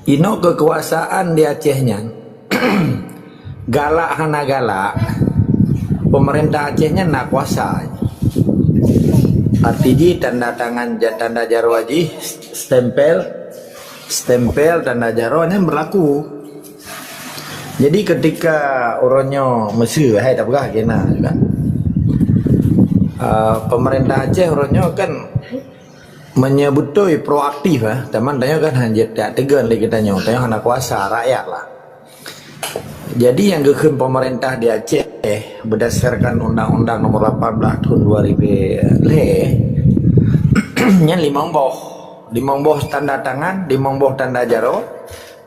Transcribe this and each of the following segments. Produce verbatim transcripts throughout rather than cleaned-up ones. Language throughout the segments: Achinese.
Inoe keukuasaan di Aceh nyan, galak hana galak, pemerintah Aceh nyan na kuasa. Arti jih tanda tangan, tanda jaroe jih, stempel, stempel tanda jaroe nyan berlaku. Jadi ketika uroe nyoe meuseu hai tapeugah kena kan. Uh, pemerintah Aceh uroe nyoe kan meunyoe beutôi proaktif, eh, teuma tanyoe kan hana jeuet teugön lé geutanyoe, tanyoe hana kuasa, rakyat lah. Jadi nyang geukheun pemerintah di Aceh berdasarkan Undang-Undang Nomor lapan belas Tahun dua ribu lhèe, nyan limong boh. Limong boh tanda tangan, limong boh tanda jaroe,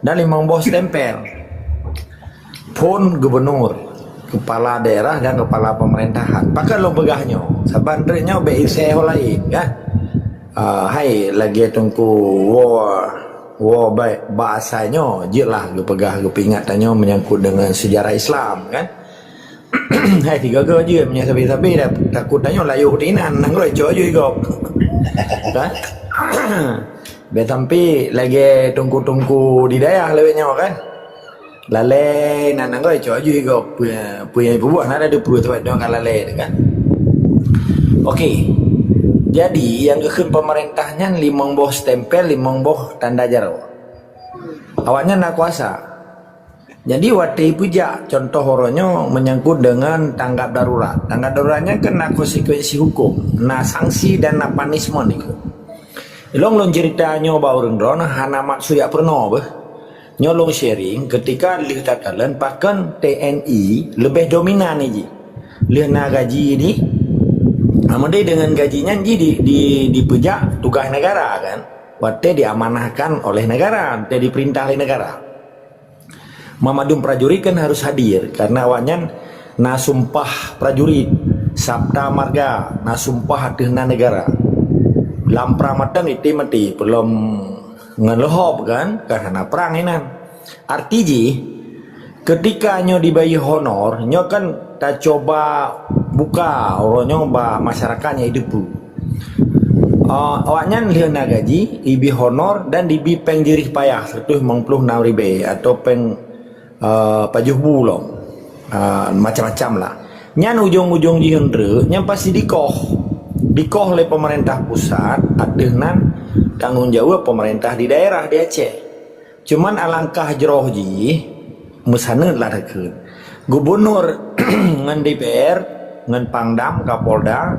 dan limong boh stempel. Phon gubernur, kepala daerah dan kepala pemerintahan. Pakon lôn peugah nyoe? Saban treuk nyoe bèk isé ho laén, kan? Ah, hai lagèe Teungku woe, woe bak, bak asai nyoe, jeuet lah geupeugah, geupeuingat tanyoe menyangkut dengan sejarah Islam, kan? Hai tiga-tiga jeuet, meunyoe sabe-sabe dah takot tanyoe layôh di inan, nanggroe cok jeuet gob. Kan? Bèk sampai lagèe teungku-teungku di dayah lawét nyoe, kan? Lalé, nan nanggroe cok jui gob, peue, peue nyang ipubuet, hana teupeue sabab nyoe ka lalé teuh kan. Okey. Jadi, nyang geukheun pemerintah nyan limong boh stempel, limong boh tanda jaroe. Awaknyan na kuasa. Jadi, watèe ipeujak, contoh uroe nyoe menyangkut dengan tanggap darurat. Tanggap darurat nyan kan na konsekuensi hukum, na sanksi dan na punishment ikôt. Ilôn lôn cerita nyoe bak ureueng droeneuh hana maksud jak peurunoe beuh. Nyoe lôn sharing, ketika lheueh takalon pakon T N I leubeh dominan jih. Lheueh na gaji di, amadé dengan gaji nyan jih di, di, dipeujak tugaih negara kan. Watèe diamanahkan oleh negara, watèe diperintah oleh negara. Mamandum prajurit kan harus hadir karena awaknyan na sumpah prajurit, sabta marga, na sumpah ateueh nan negara. Lam prang mantong item maté, peulom ngon leuhob kan, kan hana prang inan. Arti jih, ketika nyoe dibayeue honor, nyoe kan tacuba buka uroe nyoe bak masyarakat nyang iduek. Ah, awaknyan lheueh na gaji, ibi honor dan dibi péng jerih payah seratus limong puluh enam ribèe atau péng, ah, pajoh bu lom. Ah, macam-macam lah. Nyan ujong-ujong jih nyan treuk, nyan pasti dikoh. Dikoh lé pemerintah pusat, ateueh nan tanggong jaweueb pemerintah di daerah di Aceh. Cuman alangkah jroh jih, meusaneut lah takheun. Gubernur ngon D P R, ngon Pangdam, Kapolda,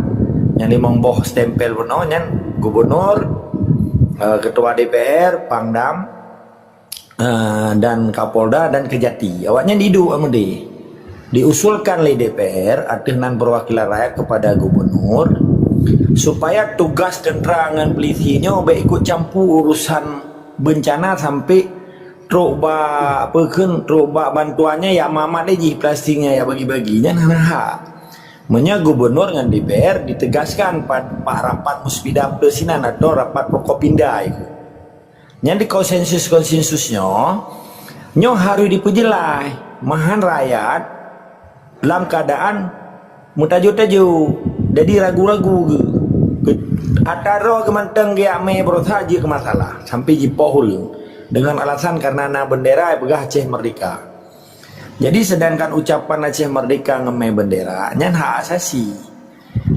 nyan limong boh stempel bunoe nyan gubernur, eh, ketua D P R, Pangdam, eh, dan Kapolda dan Kejati. Awaknyan diduek amadé. Diusulkan lé D P R ateueh nan perwakilan rakyat kepada gubernur supaya tugas tentera ngon polisi nyoe bèk ikut campur urusan bencana sampai trok bak peukheun, trok bak bantuan nyan yak mat-mat lé jih plastik nyan yak bagi-bagi nyan hana hak. Meunyoe gubernur ngon D P R ditegaskan pat, pat rapat Muspida Plus inan atau rapat Forkopimda itu. Nyan di konsensus-konsensus nyoe, nyoe harus dipeujeulaih mahan rakyat lam keuadaan meutajô-tajô, jadi ragu-ragu geuh. Geuh, ata droe geuh mantong geujak mé beurasa jeuet keu masalah, sampai jipoh ureueng dengan alasan karena na bendera peugah Aceh Merdeka. Jadi, sedangkan ucapan Aceh Merdeka ngon mé bendera nyan hak asasi.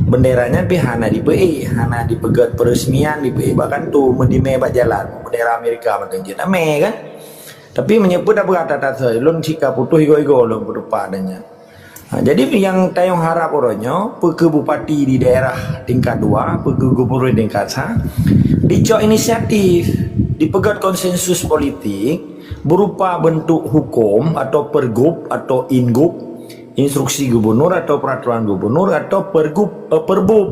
Bendera nyan pih hana dipeuék, hana dipeugét peureuseunian, dipeuék bak kantô, meudimé bak jalan, bendera Amerika mantong jeuet amé kan. Tapi meunyoe peue tapeugah that-that soe, lôn cit ka putôh igoe-igoe lôn peutupat nyan. Ha, jadi nyang tanyoe harab uroe nyoe, peu kheueh bupati di daerah tingkat dua, peu kheueh gubernur tingkat sa, dicok inisiatif, dipeugét konsensus politik berupa bentuk hukum atau pergub atau ingub, instruksi gubernur atau peraturan gubernur atau pergub, eh, perbub,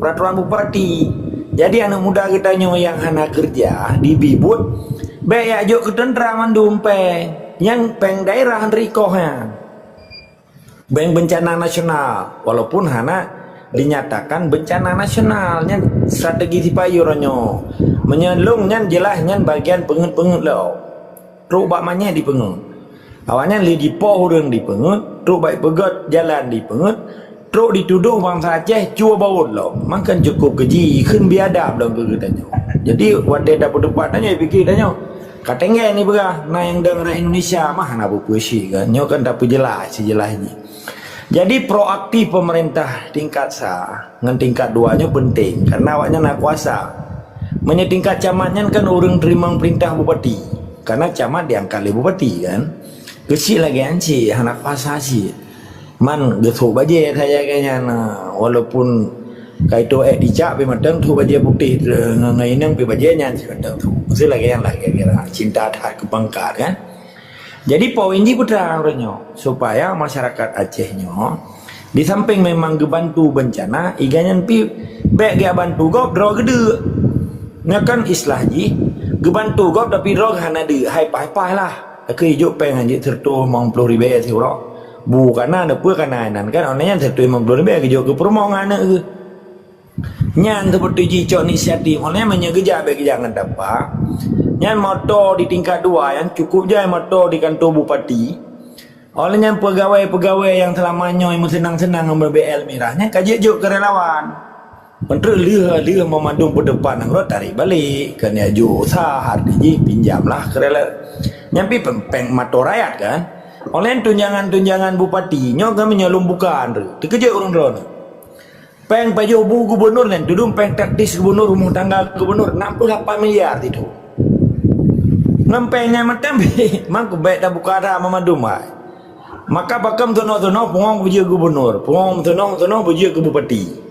peraturan bupati. Jadi aneuk muda geutanyoe nyang hana keureuja dibi buet, bèk jak jok keu teuntra mandum péng. Nyang péng daerah han rikoh nyan. Péng bencana nasional, walaupun hana dinyatakan bencana nasional. Nyan strategi sipa-i uroe nyoe. Meunyoe lôn nyan jeulaih nyan bagian peungét-peungét lom. Trok bak manyét dipeungét. Awaknyan lé jipoh ureueng dipeungét, trok bak peugét jalan dipeungét, trok jitudôh bansa Aceh cue bawot lom. Mangkén cukôp keuji, kheun biadab lom keu geutanyoe. Jadi, watèe tapeutupat tanyoe, pike tanyoe, Ka teuntèe ni peugah, na nyang dong rakyat Indonesia mah hana peue-peue syiek kan. Nyoe kan tapeujeulaih sijeulaih jih. Jadi proaktif pemerintah tingkat sa ngon tingkat dua nyoe penting karena awaknyan na kuasa. Meunyoe tingkat camat nyan kan ureuëng teurimong peurintah bupati. Karena camat diangkat lé bupati kan. Keuchik lagèe nyan cit, hana kuasa cit. Man geusok bajèe saja lagèe nyan, walaupun ka itu ék dicak pi mantong tuek bajèe putéh, ngon inong pi bajèe nyan cit mantong tuek. Meusti lagèe nyan lah kira-kira cinta that keu pangkat kan. Jadi poin jih peue teuma uroe nyoe, supaya masyarakat Aceh nyoe di samping memang geubantu bencana, iga nyan pi bèk geubantu gob droe geudeuk. Nyoe kan istilah jih geubantu gob tapi droe hana deuk, hai paih-paih lah. Lakèe ijok péng hanjeuet sireutoh limong ploh ribèe siuroe. Bu kana neupeue kana inan kan, oh nyan sireutoh limong ploh ribèe geujok keu peurumoh ngon aneuk geuh. Nyan seperti jih cok inisiatif, oh nyan meunyoe geujak bèk geujak ngon tapa. Nyan moto di tingkat dua nyan cukup jai moto di kantor bupati. Oh nyan pegawai-pegawai nyang seulama nyoe meuseunang-seunang ngon B B L mirah nyan ka jeuet jok keu relawan. Peuntrek lheueh-lheueh meumandum peuteupat nanggroe tarék balek, keu neujok usah, arti jih pinjamlah keu rela. Nyan pi péng, péng moto rakyat kan. Oleh tunjangan-tunjangan bupati, nyoe kami nyoe lôn buka, Andrew. Teukeujot ureuëng droeneuh. Péng pajoh bu gubernur nyan, tudong péng taktis gubernur, rumah tangga gubernur, enam puluh lapan miliar itu. Ngon péng nyan mantong, mangkubek tabuka dah meumandum ai. Maka pakon teunoh-teunoh pungong beujeuet gubernur, pungong teunoh-teunoh beujeuet keu bupati.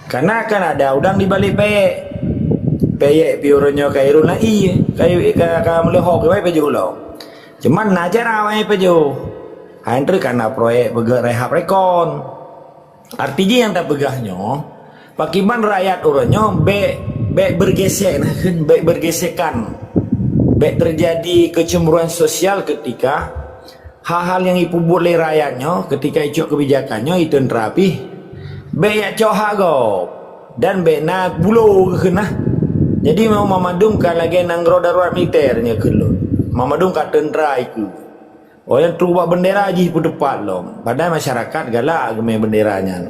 Karena kan ada udang di balik peyek. Peyek pi uroe nyoe ka irun lai, ka, ka, ka meuleuho keuwai pajoh lom. Cuman na cara awai pajoh. Hai treuk kana proyek beugöt rehab rekon. Arti jih nyang tapeugah nyoe, pakiban rakyat uroe nyoe bèk, bèk bergesek nah kheun, bèk bergesekan. Bèk terjadi kecemburuan sosial ketika hal-hal nyang ipeubuet lé rakyat nyoe ketika icok keubijakan nyoe iteuntra pih. Bèk yak cok hak gob dan bèk na bulo keu kheun nah. Jadi memang Mamadum ka lagèe nanggroe darurat militer nyoe kheun lôn. Mamadum ka teuntra ikeue. Oh nyang trok bak bendera jih peuteupat lom. Padahai masyarakat galak geumè bendera nyan.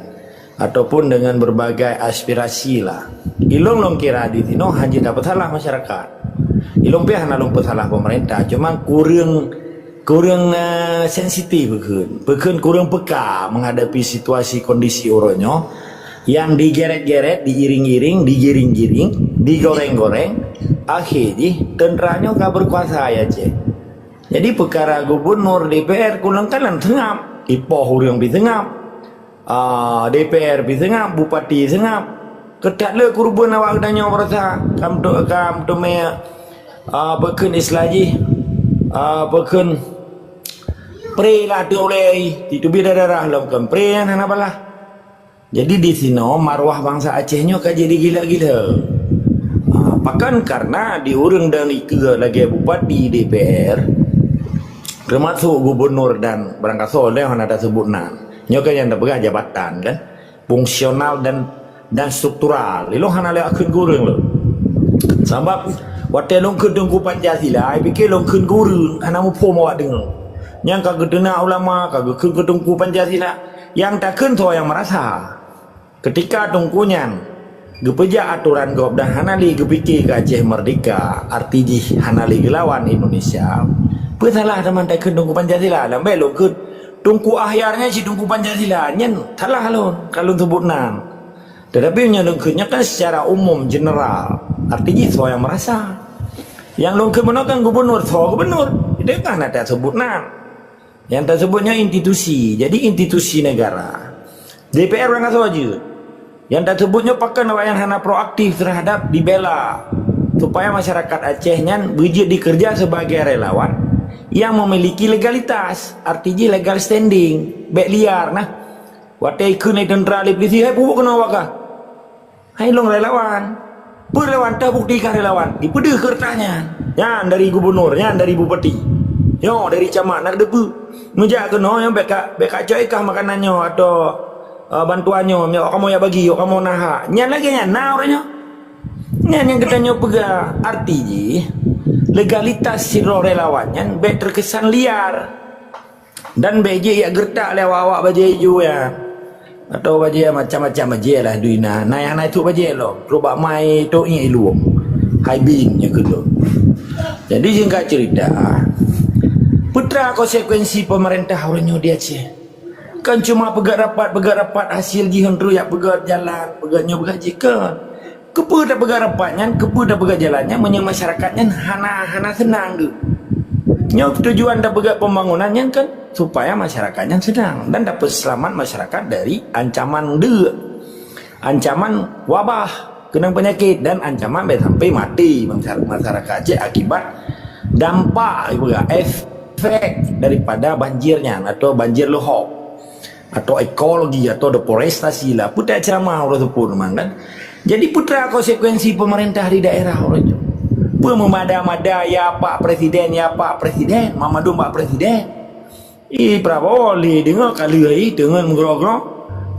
Ataupun dengan berbagai aspirasi lah. Ilong lôn kira di sinoe hana tapeusalah masyarakat. Ilong pih hana lôn peusalah pemerintah, cuma kurang, kurang, eh, sensitif peukheun. Peukheun kurang peka menghadapi situasi kondisi uroe nyoe yang digeret-geret, diiring-iring, digiring-giring, digoreng-goreng, akhé jih teuntra nyoe ka berkuasa ya cek. Jadi peukara gubernur D P R kulangkalan seungab, ipoh ureuëng pih seungab. Ah, D P R pih seungab, bupati seungab. Keutat le keureubeuen awak geutanyoe beurasa kam tu, kam teumé, ah, peukheun istilah jih, ah, peukheun pre lah tu ulèe, titeubiet darah lom kan pre nyan hana balah. Jadi di sinoe marwah bansa Aceh nyoe ka jadi gila-gila. Ah, pakon karena di ureuëng dan ikeue lagèe bupati D P R, termasuk gubernur dan barangkasoe lé hana taseubut nan. Nyoe kan nyang tapeugah jabatan kan, fungsional dan, dan struktural. Ilong hana lé akheun gureueng lom. Sabab watèe lôn kheun Teungku Pancasila, ai pike lôn kheun gureueng hana muphom awak deungoe. Nyang ka geuteunak ulama, ka geukheun keu Teungku Pancasila, nyang takheun soe nyang meurasa. Ketika Teungku nyan geupeujak atoran gob dan hana lé geupike keu Aceh merdeka, arti jih hana lé geulawan Indonesia. Peue salah teuma takheun Teungku Pancasila? Lambek lôn kheun Teungku Akhyar nyan cit Teungku Pancasila. Nyan salah lôn ka lôn seubut nan. Tetapi meunyoe lôn kheun nyan kan secara umum, general. Arti jih soe nyang meurasa. Nyang lôn kheun bunoe kan gubernur, soe gubernur. Jadi kan hana taseubut nan. Nyang taseubut nyoe institusi. Jadi institusi negara. D P R ureuëng asoe jeuet. Nyang taseubut nyoe pakon awaknyan hana proaktif terhadap dibela supaya masyarakat Aceh nyan beujeuet dikeureuja sebagai relawan yang memiliki legalitas, arti jih legal standing, bèk liar nah. Watèe ikheun lé teuntra lé polisi, "Hai, peue buet keunoe awak kah?" Hai lôn relawan. Peue relawan? Teubukti kah relawan? Dipeudeuh keureutah nyan. Nyan dari gubernur, nyan dari bupati. Nyoe dari camat, na deubeu. Meujak keunoe nyoe bèk ka, bèk ka cok ikah makanan nyoe atau, eh, bantuan nyoe, nyoe kamoe jak bagi, nyoe kamoe na hak. Nyan lagèe nyan na ureuëng nyoe. Nyan nyang geutanyoe peugah, arti jih legalitas sidroe relawan nyan bèk terkesan liar. Dan bèk jih jak geuretak lé awak-awak bajèe ijo nyan. Atau bajèe macam-macam bajèe lah dui na. Na nyang na itu bajèe lom. Trok bak mai tok ié ilueng. Hai bin nyoe keu lôn. Jadi singkat cerita, peue teuma konsekuensi pemerintah uroe nyoe di Aceh? Kan cuma peugah rapat, peugah rapat, hasil jih han trok, jak peugah jalan, peugah nyoe, peugah jih kan. Keupeue tapeugah rapat nyan, keupeue tapeugah jalan nyan, meunyoe masyarakat nyan hana, hana seunang deuh. Nyoe tujuan tapeugah pembangunan nyan kan supaya masyarakat nyan seunang dan dapet seulamat masyarakat dari ancaman deuk, ancaman wabah, keunong peunyakét dan ancaman bèk sampai maté masyarakat Aceh akibat dampak, peugah, efek daripada banjir nyan atau banjir leuhop. Atau ekologi, atau deforestasi lah. Peue teuma ceramah uroe teupeu teuma kan. Jadi peue teuma konsekuensi pemerintah di daerah uroe nyoe? Peue meumada-mada, "Ya Pak Presiden, ya Pak Presiden, mandum Pak Presiden." Ih, Prabowo lé deungoe ka lheueh ih, deungon meugroe-groe.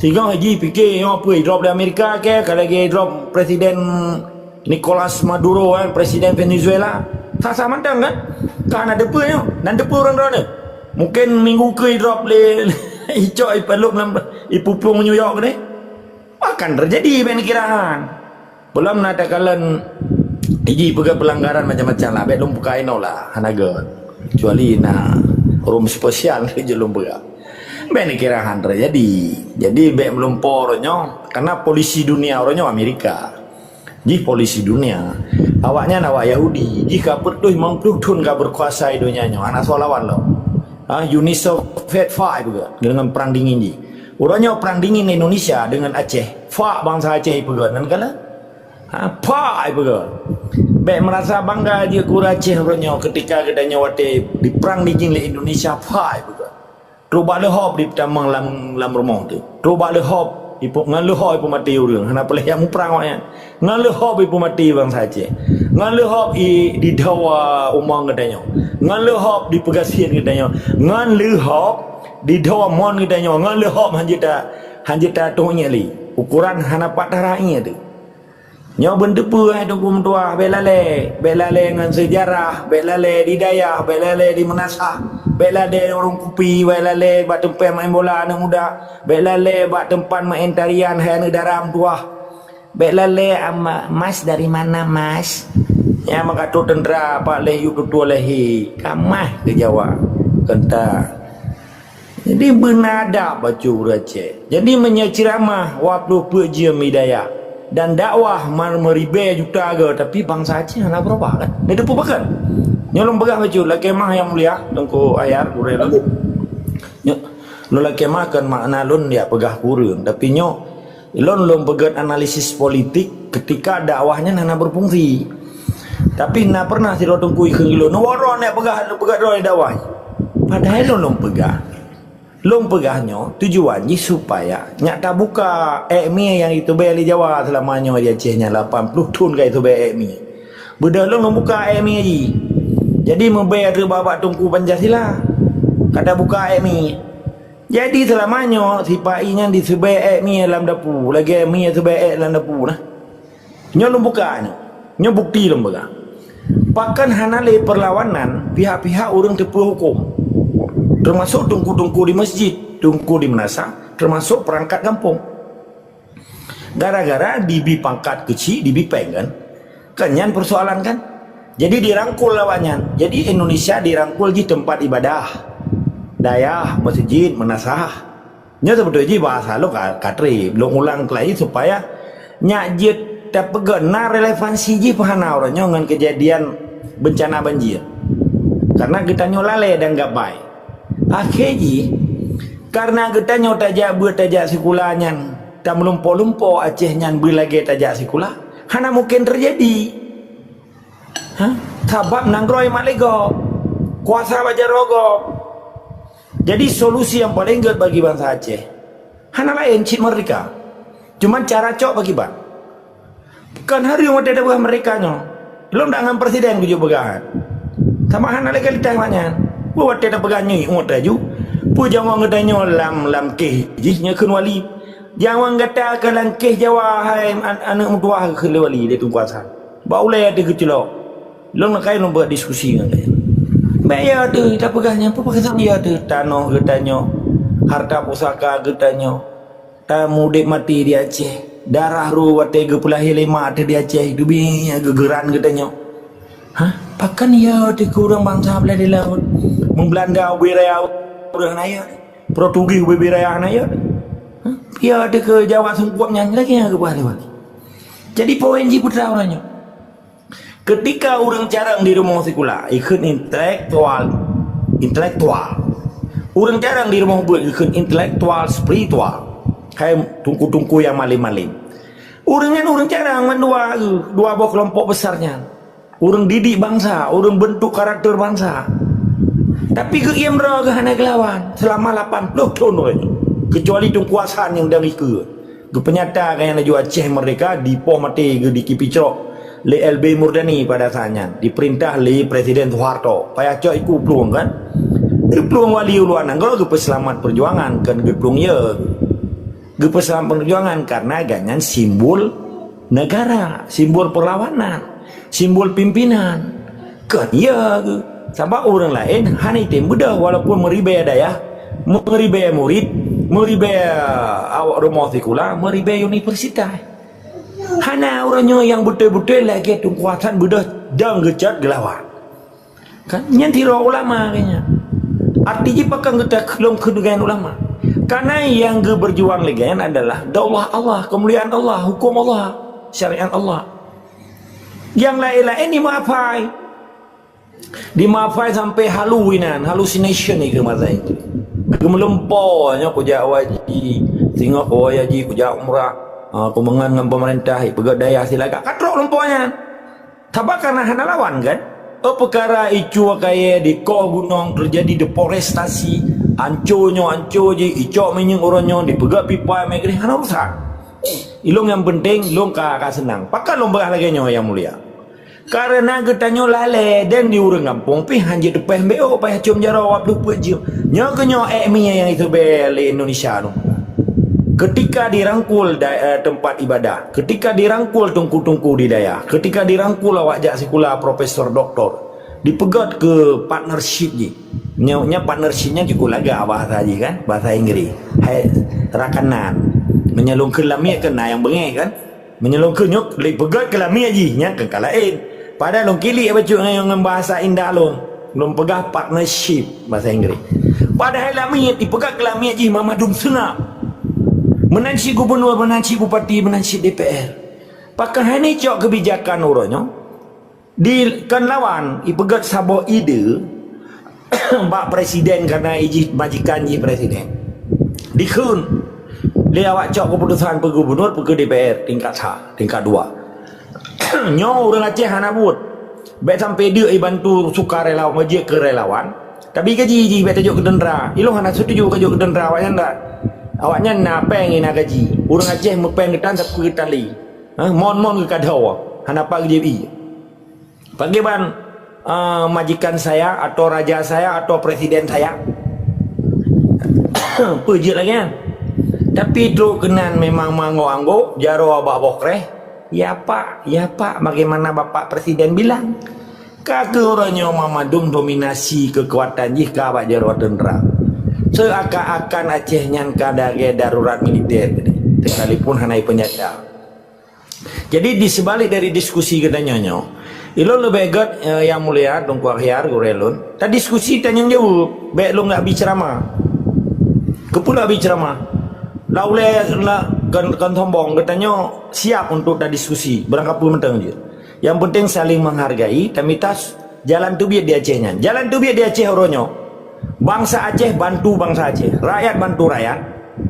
Singoh jih pike, "Nyoe peue, drop di Amerika keu, ka lagèe drop Presiden Nicolas Maduro kan, Presiden Venezuela." Sah-sah mantong kan? Ka na teupeue nyoe, nan teupeue ureueng droeneuh. Mungkin minggu keu drop lé icok ipalop lam, ipupung New York deh. Akan terjadi bèk neukira han. Belum na takalon iji peugah pelanggaran macam-macam lah. Bèk lôn buka inoe lah, hana göt. Kecuali na room spesial jeuet lôn peugah. Bèk neukira han terjadi. Jadi bèk meulumpoe uroe nyoe, karena polisi dunia uroe nyoe Amerika. Jih polisi dunia. Awaknyan awak Yahudi. Jih ka peuet ploh limong ploh thon ka berkuasa di donya nyoe. Hana soe lawan lom. Ha, Uni Soviet fa peugah deungon perang dingin jih. Uroe nyoe perang dingin Indonesia deungon Aceh. Fa bansa Aceh ipeugah nan kala. Ha, fa ipeugah. Bèk merasa bangga jih keu ureueng Aceh uroe nyoe ketika geutanyoe watèe diperang dingin lé Indonesia, fa ipeugah. Trok bak leuhop dipeutamong lam, lam rumoh teuh. Trok bak leuhop, ipu-, ngon leuhop ipeumaté ureueng. Hana peureulèe jak muprang awaknyan. Ngon leuhop ipeumaté bansa Aceh. Ngon leuhop i-, didhoe umong geutanyoe. Ngon leuhop dipeugasien geutanyoe. Ngon leuhop didhoe mon geutanyoe. Ngon leuhop hanjeuet ta-, hanjeuet tatueng ié lé. Ukoran hana pat tara ié teuh. Nyoe beuneuteupeu hai Teungku meutuah, bèk lalè, bèk lalè ngon seujarah, bèk lalè di dayah, bèk lalè di meunasah, bèk lalè di warong kupi, bèk lalè bak teumpat maén bola aneuk muda, bèk lalè bak teumpat maén tarian hai aneuk dara meutuah. Bèk lalè ama-, mas dari mana, mas? Nyang meukato teuntra pak lheuh yub tutoe lahé, ka mas keu Jawa. Keu ta. Jadi beuna adab bacut ureueng Aceh. Jadi meunyoe ceuramah dua ploh peuet jeuem di dayah dan dakwah mar-, meuribèe juta goe, tapi bansa Aceh hana beurubah kan? Neuteupeue pakon? Nyoe lôn peugah bacut, lakèe meu'ah nyang mulia, Teungku Ayar, gurèe lôn. Nyoe, lôn lakèe meu'ah kon makna lôn jak peugah keu ureueng, tapi nyoe Lôn, lôn peugèt analisis politik ketika dakwah nyan hana berfungsi. Tapi na pernah sidroe teungku ikheun keu lôn, "Wara nyak peugah, peugah droe dakwah." Padahai lôn, lôn peugah. Lôn peugah nyoe tujuan jih supaya nyak tabuka èk mie nyang jitubèe lé Jawa seulama nyoe di Aceh nyan lapan ploh thon ka jitubèe èk mie. Beudôh lôn, lôn buka èk mie jih. Jadi meubèe ateueh babah teungku Pancasila. Ka tabuka èk mie. Jadi seulama nyoe si Pak I nyan diseubèe èk mie lam dapu, lagèe mie seubèe èk lam dapu nah. Nyoe lôn buka nyoe. Nyoe bukeuti lôn peugah. Pakon hana lé peurlawanan pihak-pihak ureueng teupeu hukôm. Teumasok teungku-teungku di meuseujid, teungku di meunasah, teumasok peurangkat gampông. Gara-gara dibri pangkat keuchik, dibri pèng kan? Kan nyan peusoalan kan? Jadi dirangkul awaknyan. Jadi Indonesia dirangkul jih teumpat ibadah. Dayah, meuseujid, meunasah. Nyoe seubeutôi jih bahasa lôn ka, ka trép. Lôn ulang keulai supaya nyak jeuet tapeugah na relevansi jih peuhana uroe nyoe ngon keujadian beuncana banjir. Karena geutanyoe lalè dan gabbai. Akhé jih, karena geutanyoe tajak beuet tajak sikula nyan, tameulumpo-lumpo Aceh nyan beulagèe tajak sikula, hana mungken teujadi. Ha? Sabab nanggroe mat lé gob, kuasa bak jaroe gob. Jadi solusi nyang paleng gèt bagi bansa Aceh, hana laén cit meurdeka. Cuma cara cok pakriban. Kan hareuem watèe tapeugah meurdeka nyoe. Lôn dak ngon presiden kujok peugah. Sama hana legalitas awaknyan. Peue watèe tapeugah nyoe, watèe ju. Peue nyang awak geutanyoe lam, lam kéh jih nyoe kheun wali. Nyang awak gata keu lam kéh Jawa hai an-, aneuk meutuah kheun lé wali lé Teungku Hasan. Bak ulèe teuh geucilok. Lôn lakèe lôn buet diskusi ngon gata. Bèk ya teuh tapeugah nyan, peue pakon ya teuh tanoh geutanyoe, harta pusaka geutanyoe. Tameudép maté di Aceh. Darah roh watée geupeulahé lé mak teuh di Aceh, teubiet geugeran geutanyoe. Hah? Pakon ya teuh keu ureuëng bansa blah di laôt? Meubelanda ubé raya ureuëng hana ya? Portugis ubé-bé raya hana ya? Hah? Ya teuh keu Jawa sungkup nyan lagée nyang geupeugah lé Wali. Jadi poin jih peue teuma uroe nyoe. Ketika ureuëng carông di rumoh sikula, ikheun intelektual, intelektual. Ureuëng carông di rumoh beuet ikheun intelektual, spiritual. Hai tungku-tungku nyang malém-malém. Ureuëng nyan ureuëng carông mandua, dua boh keulompok besar nyan. Ureuëng didik bansa, ureuëng beuntuk karakter bansa. Tapi geuiem droe geuh hana geulawan selama lapan ploh thon uroe nyoe. Keucuali Teungku Hasan nyang dang ikeue. Geupeunyata keu nyang laju Aceh Merdeka dipoh maté geuh di Kipicrok lé L B Murdani pada saat nyan, dipeurintah lé Presiden Soeharto. Payah cok iku plueng kan? Geuplueng Wali Uluan Nanggroe geupeuseulamat peujuangan, kon geuplueng ye. Geupeuseulamat peujuangan karena gobnyan simbol negara, simbol perlawanan, simbol pimpinan. Kon ya geuh. Sabab ureuëng laén hana item beudôh walaupun meuribée dayah, meuribée murit, meuribée awak rumoh sikula, meuribée universitas. Hana uroe nyoe nyang beutôi-beutôi lagée Teungku Hasan beudôh dang geucot geulawan. Kan? Nyan sidroe ulama geuhnyan. Arti jih pakon geutakheun lom keu dengan ulama. Karena yang geuberjuang lé geuhnyan adalah daulah Allah, kemuliaan Allah, hukum Allah, syariat Allah. Yang lain-lain dimaafai. Dimaafai sampai halu inan, hallucination itu masa itu. Geumeulumpo nyoe kujak haji, singoh keu haji kujak umrah, ha, kumeungan ngon pemerintah, ipeugét dayah silagak. Ka trok lumpo nyan. Sabab karena hana lawan kan? Oh, peukara icu kayée dikoh gunong terjadi deforestasi, anco nyoe anco jih, icok minyeuk uroe nyoe dipeugét pipa maghrib hana urusan. Ilong nyang penting, ilong ka, ka seunang. Pakon lôn peugah lagée nyoe nyang mulia? Karena geutanyoe lalée dan di ureuëng gampông pih hanjeuet teupeh mbeo payah com jaroe wab deuh peuet jeuem. Nyoe keunyoe ék mie nyang iseubée lé Indonesia nyoe. Ketika dirangkul da-, eh, tempat ibadah, ketika dirangkul tungku-tungku di dayah, ketika dirangkul awak jak sikula profesor doktor, dipeugét keu partnership jih. Nyoe, nyoe partnership nyan cukup lagak bahasa jih kan, bahasa Inggris. Hai rakanan. Meunyoe lôn kheun lamiet kan na nyang beungéh kan. Meunyoe lôn kheun nyoe lé peugét keu lamiet jih, nyan kan ka laén. Padahai lôn kilik bacut ngon, ngon bahasa indah lôn. Lôn peugah partnership bahasa Inggris. Padahai lamiet ipeugét keu lamiet jih mamandum seungab. Meunan cit gubunur, meunan cit bupati, meunan cit D P R. Pakon hana icok keubijakan uroe nyoe? Di, kon lawan, ipeugét saboh ide bak presiden karena ijih majikan jih presiden. Dikheun lé awak cok keputusan peue gubunur, peue D P R tingkat sa, tingkat dua. Nyoe ureuëng Aceh hana buet. Bék sampai deuk ibantu sukarelawan, meujiek keu relawan. Tapi gaji jih bék tajok keu tentera. Ilong hana setuju kajok keu tentera awaknyan dak. Awaknyan na péng na gaji. Ureuëng Aceh meupéng geutan sapeue tali. Ha, mon-mon geukadoe. Hana pat geujieb ie. Pakriban, ah, majikan saya atau raja saya atau presiden saya? Peue jeuet lagée nyan? Tapi trok keunan memang manggok-anggok, jaroe bak boh kreh. Ya Pak, ya Pak, bagaimana Bapak Presiden bilang? Ka keuh uroe nyoe mamandum dominasi keukuatan jih ka bak jaroe tentera. Seuakan-akan Aceh nyan ka lagée darurat militer, sekalipun hana ipeunyata. Jadi, di sebalik dari diskusi geutanyoe nyoe, ilôn leubeh gét, eh, Yang Mulia Teungku Akhyar, gurée lôn, tadiskusi tanyong jaweueb, bék lôn geubri ceuramah. Keupeue lôn geubri ceuramah? Lau lé la kon, kon sombong, geutanyoe siap untuk tadiskusi, barangkapeue mantong jih. Yang penting saling menghargai, tamita jalan teubiet di Aceh nyan. Jalan teubiet di Aceh uroe nyoe. Bansa Aceh bantu bansa Aceh, rakyat bantu rakyat,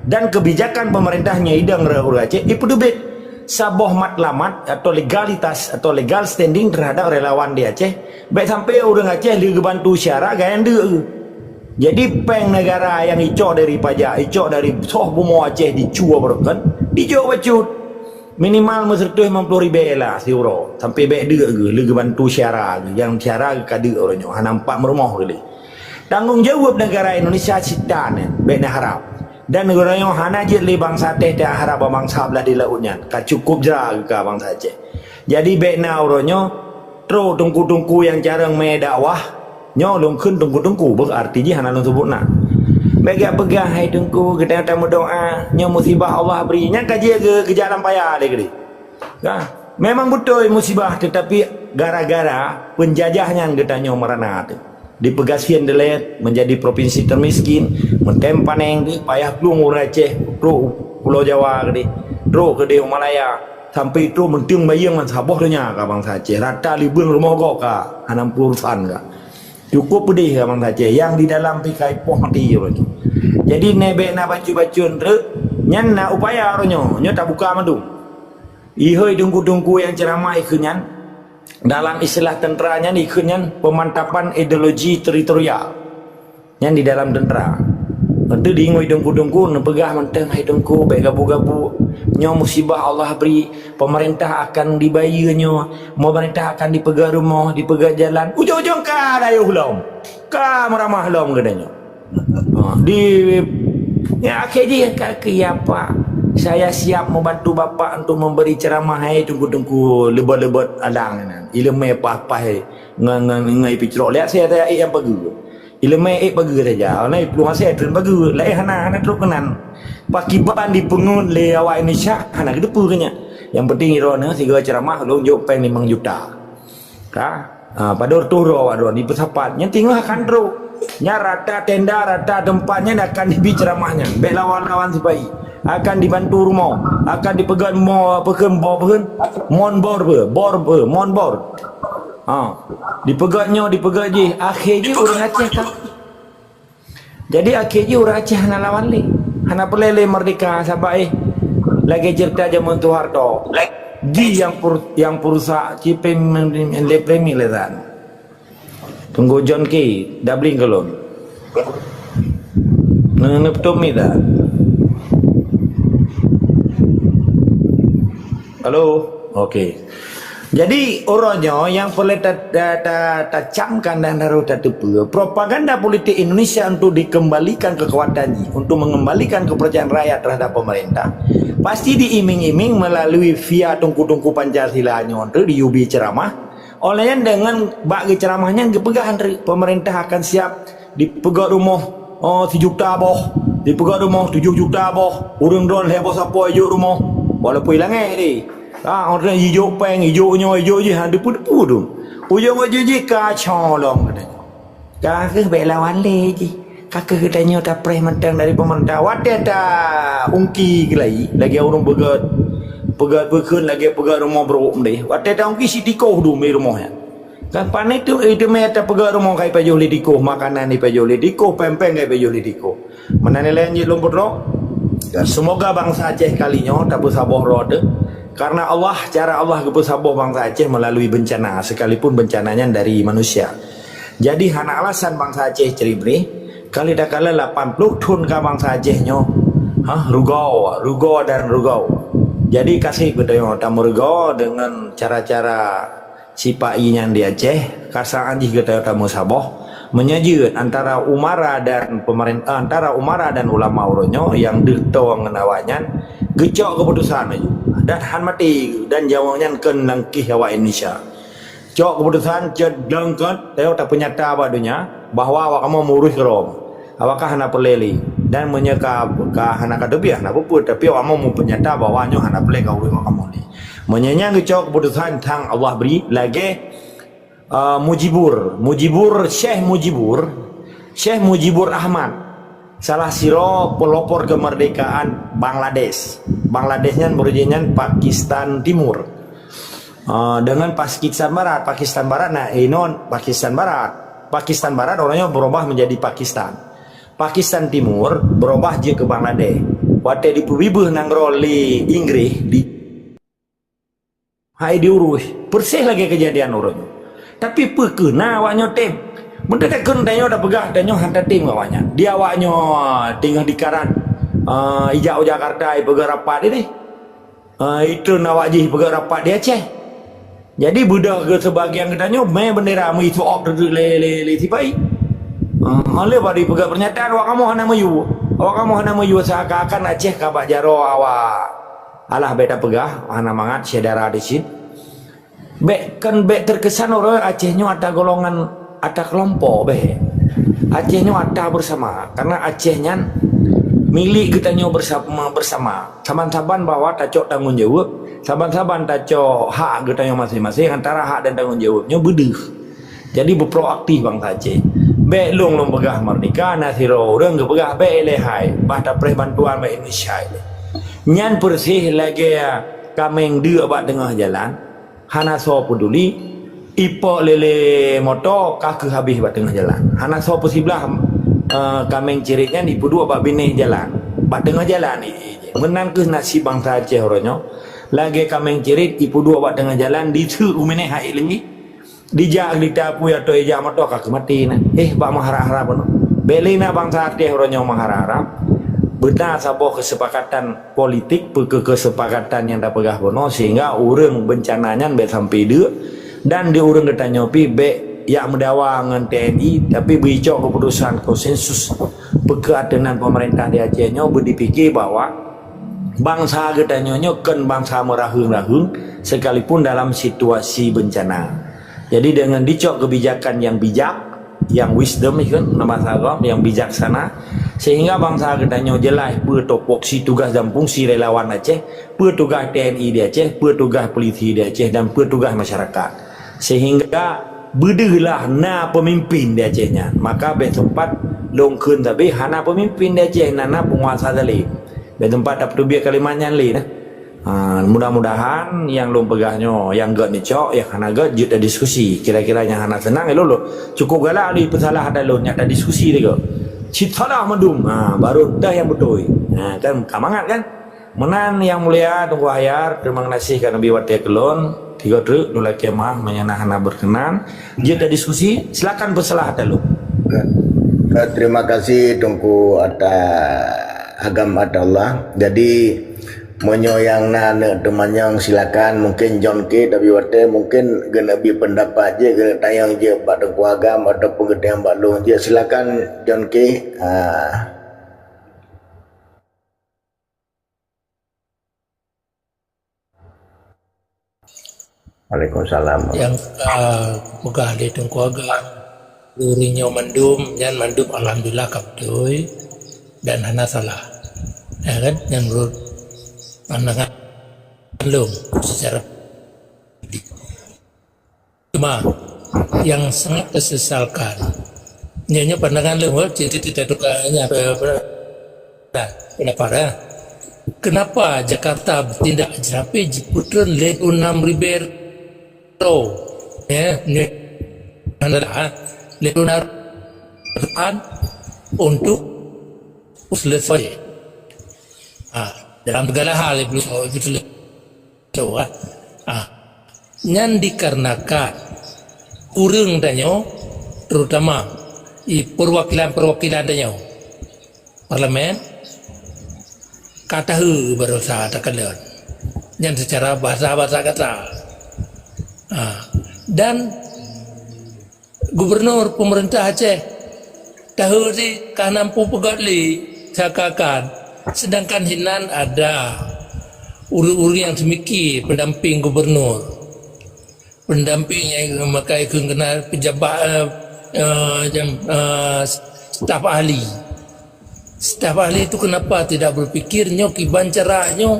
dan kebijakan pemerintah nyang idong ureuëng Aceh ipeuteubiet saboh matlamat atau legalitas atau legal standing terhadap relawan di Aceh. Bék sampai ureuëng Aceh lé geubantu syara gaya deuk. Jadi péng negara nyang icok dari pajak, icok dari soh bumoe Aceh dicue barokon, dijok bacut. Minimal meuseureutôh limong ploh ribée lah siuroe, sampai bék deuk geuh lé geubantu syara geuh, nyang syara geuh ka deuk uroe nyoe hana empat meurumoh geuh lé. Tanggong jaweueb negara Indonesia cit tan nyan, bék neuharab. Dan uroe nyoe hana jeuet lé bansa teuh teuharab bak bansa blah di laôt nyan, ka cukup jra geuh ka bansa Aceh. Jadi bék na uroe nyoe trok teungku-teungku nyang carông mé dakwah, nyoe lôn kheun teungku-teungku, beuh arti jih hana lôn seubut na. Bèk gak peugah, hai Teungku, geutanyoe tameudoa, nyoe musibah Allah bri. Nyan ka jeuet geu-, geujak lam paya lé keudeh. Ka. Memang beutôi musibah, tetapi gara-gara peunjajah nyan geutanyoe meurana teuh. Dipeugasien dilèe menjadi provinsi termiskin, meutem paneng teuh, payah plueng ureueng Aceh trok Pulo Jawa keudeh, trok keudeh u Malaya, sampai trok meuteung bayeue ngon saboh donya ka bansa Aceh, rata libeung rumoh gob ka, hana peurusan ka. Cukup peudeh ka bansa Aceh, nyang di dalam pih ka ipoh maté uroe nyoe. Jadi, nyan bèk na bacut-bacut treuk, nyan na upaya uroe nyoe, nyoe tabuka mandum. Ihôi teungku-teungku nyang ceuramah ikheun nyan, dalam istilah tentera nyan ikheun nyan pemantapan ideologi teritorial. Nyan di dalam tentera. Meunteuk diingui teungku-teungku neupeugah mantong, "Hai teungku, bèk gabu-gabu. Nyoe musibah Allah bri. Pemerintah akan dibayeue nyoe. Pemerintah akan dipeugöt rumoh, dipeugöt jalan." Ujong-ujong ka dayuh lom. Ka meuramah lom geutanyoe. Ha, di, ya, akhé jih ka keu apa? Saya siap membantu Bapak untuk memberi ceramah, hai teungku-teungku leubot-leubot alang nyan. Ileumèe paih-paih ngon, ngon, ngon ipicrok. Lihat saya, saya nyang pageue. Ileumèe ék pageue saja. Ona iplueng asèe treun pageue. Laén hana, hana trok keunan. Pakiban dipeungeut lé awak Indonesia, hana geuteupeue keu nyan. Nyang penting droeneuh sigoe ceuramah lôn jok péng limong juta. Ka? Ha, padub reutôh droe awak droe jipeusapat. Nyan teungoh akan trok. Nyan rata tenda, rata teumpat nyan akan dibi ceuramah nyan. Bèk lawan-lawan sipai. Akan dibantu rumoh. Akan dipeugöt mo-, peukheun, bor peukheun. Mon bor beu, bor beu, mon bor. Ha. Dipeugöt nyoe, dipeugöt jih. Akhé jih ureueng Aceh ka. Jadi, akhé jih ureueng Aceh hana lawan lé. Hana peureulèe lé meurdeka, sabab, eh, lagèe ceurita jameun Soeharto. Jih nyang pur-, nyang peurusak, ci pem-, lé premi lé tan. Teungku John K, doubling keu lôn. Neu-, neupeutup mi dah. Halo? Okey. Jadi, uroe nyoe nyang peureulèe ta-, ta-, ta-, tacamkan dan harôh tateupeue, propaganda politik Indonesia untuk dikembalikan kekuatan jih, untuk mengembalikan kepercayaan rakyat terhadap pemerintah, pasti diiming-iming melalui via teungku-teungku Pancasila nyoe, untuk diubi ceuramah. Oleh nyan, deungon bak geuceuramah nyan geupeugah, pemerintah akan siap dipeugöt rumoh, oh, sijuta boh, dipeugöt rumoh tujoh juta boh, ureueng droen lhèe boh sapo ijok rumoh, walaupun ilangèe deh. Ha, ureueng ijok péng, ijok nyoe, ijok jih, ha, deupeu-deupeu tu. Ujong-ujong jih kacau lom geutanyoe. Ka kheueh bèk lawan lé jih. Ka kheueh geutanyoe tapreh mantong dari pemerintah. Watèe ta ungki keulai, lagèe ureueng peugöt, peugöt peukheun lagèe peugöt rumoh brôk deh. Watèe ta ungki sitikoh dum di rumoh nyan. Kan pane tu, eh, teumé tapeugöt rumoh ka ipajoh lé tikoh, makanan ipajoh lé tikoh, péng-péng ka ipajoh lé tikoh. Meunan ilèe jih lôn peutrok. Ya. Semoga bansa Aceh kali nyoe tapeusaboh droe teuh. Karena Allah, cara Allah geupeusaboh bansa Aceh melalui bencana, sekalipun bencana nyan dari manusia. Jadi, hana alasan bansa Aceh ceuribréh, kali dakala lapan ploh thon ka bansa Aceh nyoe, ha, rugoe, rugoe dan rugoe. Jadi, ka sép geutanyoe tameurugoe deungon cara-cara sipa-i nyan di Aceh, ka saát jih geutanyoe tameusaboh. Meunyoe jeuet antara umara dan pemerintah, antara umara dan ulama uroe nyoe nyang deuh toe ngon awaknyan, geucok keuputusan laju. Dan han maté, dan nyawöng nyan kheun lam kéh awak Indonesia. Cok keuputusan, cok deungkeut, tanyoe tapeunyata bak donya bahwa awak kamoe meurôh keudroe. Awak ka hana peureulèe lé. Dan meunyoe ka, ka hana ka teubiet, hana peue-peue, tapi awak kamoe meupeunyata bahwa nyoe hana peureulèe ka urôh awak kamoe lé. Meunyoe nyan geucok keuputusan tang Allah bri, lagèe, uh, Mujibur, Mujibur, Syekh Mujibur, Syekh Mujibur Ahmad, salah sidroe pelopor kemerdekaan Bangladesh. Bangladesh nyan meureujeuk nyan Pakistan Timur. Ah, deungon Pakistan Barat, Pakistan Barat na, eh, non, Pakistan Barat. Pakistan Barat uroe nyoe beurubah menjadi Pakistan. Pakistan Timur beurubah jeuet keu Bangladesh. Watèe dipeubibeuh nanggroe lé Inggréh, di, hai diurôh, persis lagèe keujadian uroe nyoe. Tapi peu kheueh na awak nyoe tem? Meunteuk takheun tanyoe tapeugah, tanyoe han tatem awak nyan. Di awak nyoe teungoh dikarat, ah, ijak u Jakarta, ipeugöt rapat ideh. Ah, itreun awak jih peugöt rapat di Aceh. Jadi, beudôh keu seubagian geutanyoe mè beundera meuisoe-op lé, lé, lé sipai. Ah, lheuh bak jipeugöt peurnyataan, awak kamoe hana meuyue. Awak kamoe hana meuyue, seakan-akan Aceh ka bak jaroe awak. Alah, bèk tapeugah, hana mangat syedara di sit. Bèk, kan bèk terkesan ureueng Aceh nyoe ata golongan, ata kelompok bèk. Aceh nyoe atra bersama, karena Aceh nyan milik geutanyoe bersama, bersama. Saban-saban bahwa tacok tanggong jaweueb, saban-saban tacok hak geutanyoe maséng-maséng, antara hak dan tanggong jaweueb nyoe beudeuh. Jadi beuproaktif bansa Aceh. Bék lôn, lôn peugah merdeka, na sidroe ureuëng geupeugah bék ilée hai, bah tapreh bantuan bak Indonesia ilée. Nyan persis lagée kaméng deuk bak teungoh jalan, hana soe peuduli, ipok lé-lé moto ka kheueh habéh bak teungoh jalan. Hana soe peusiblah, eh, kaméng cirit nyan ipeuduek bak binéh jalan, bak teungoh jalan. Meunan kheueh nasib bansa Aceh uroe nyoe. Lagée kaméng cirit ipeuduek bak teungoh jalan, diseuk u binéh hai lé. Dijak geulita apui atau ijak moto ka kheueh maté na. Eh, bak meuharap-harap bunoe. Bék lé na bansa Aceh uroe nyoe meuharap-harap. Beuna saboh keusepakatan politik, peu-, keu-, keusepakatan nyang tapeugah bunoe, sehingga ureuëng beuncana nyan bék sampai deuk, dan di ureuëng geutanyoe pih bék yak meudawa ngon T N I, tapi beuicok keuputusan konsensus. Peu kheueh ateunan pemerintah di Aceh nyoe beudipike bahwa bansa geutanyoe nyoe kon bansa meuraheueng-raheueng, sekalipun dalam situasi beuncana. Jadi, deungon dicok keubijakan nyang bijak, nyang wisdom, ikon, na bahasa Arab, nyang bijaksana, sehingga bansa geutanyoe jeulaih peue tupoksi, tugaih dan fungsi relawan Aceh, peue tugaih T N I di Aceh, peue tugaih polisi di Aceh, dan peue tugaih masyarakat. Sehingga beudeuhlah na peumimpin di Aceh nyan. Maka bék teumpat lôn kheun sabe hana peumimpin di Aceh, na, na peunguasa zalim. Bék teumpat tapeuteubiet kalimat nyan lé, nah. Ha, mudah-mudahan nyang lôn peugah nyoe, nyang gét neucok, nyang hana gét jeuet tadiskusi. Kira-kira nyang hana seunang, ya lôn, lôn. Cukup galak lé peusalah ata lôn, nyak tadiskusi lé gét. Cit salah mandum, ha, baru teuh nyang beutôi. Ha, kan, ka mangat kan? Meunan Yang Mulia Teungku Hayar, terima kasih ka neubi watée keu lôn. Tiga treuk lôn lakée meuah meunyoe na hana berkenan. Jeuet tadiskusi, silakan peusalah ata lôn. Eh, terima kasih Teungku atas agam atas Allah. Jadi, meunyoe nyang na neuk teumanyong, silakan. Mungkin John K tapi watée mungkin geuneuk bi pendapat jih, geuneuk tanyong jih bak Teungku Agam ataupun geutanyong bak lôn jih. Silakan John K. Ah. Waalaikumsalam. Nyang ka peugah lé Teungku Agam, ureuëng nyoe mandum, nyan mandum alhamdulillah ka beutôi dan hana salah. Ya kan? Nyan menurut pandangan lôn secara Cuma, yang sangat tersesalkan, nyoe, nyoe pandangan lôn, walaupun cerita tukar, nyan, apa, apa, nah, pendapat, eh. Kenapa Jakarta bertindak jerapih jipeutrön lhèe enam ribèe droe? Ya, ni adalah, eh, lhèe enam untuk selesai. Ha, dalam segala hal, itu selesai. Tu, ah. Ah. Nyan dikarenakan ureuëng tanyoe, terutama i perwakilan-perwakilan tanyoe, parlemen, ka tahe baroesa takalon. Nyan secara bahasa-bahasa kata. Ah. Dan Gubernur pemerintah Aceh tahu sih ka nampu peugöt lé seakan-akan. Sedangkan hinan ada ureuëng-ureuëng nyang seumiki pendamping gubernur. Pendamping nyang meukai kheun keunan pejabat, eh, eh, jam, eh, staf ahli. Staf ahli itu kenapa tidak berpikir nyoe kiban cara nyoe,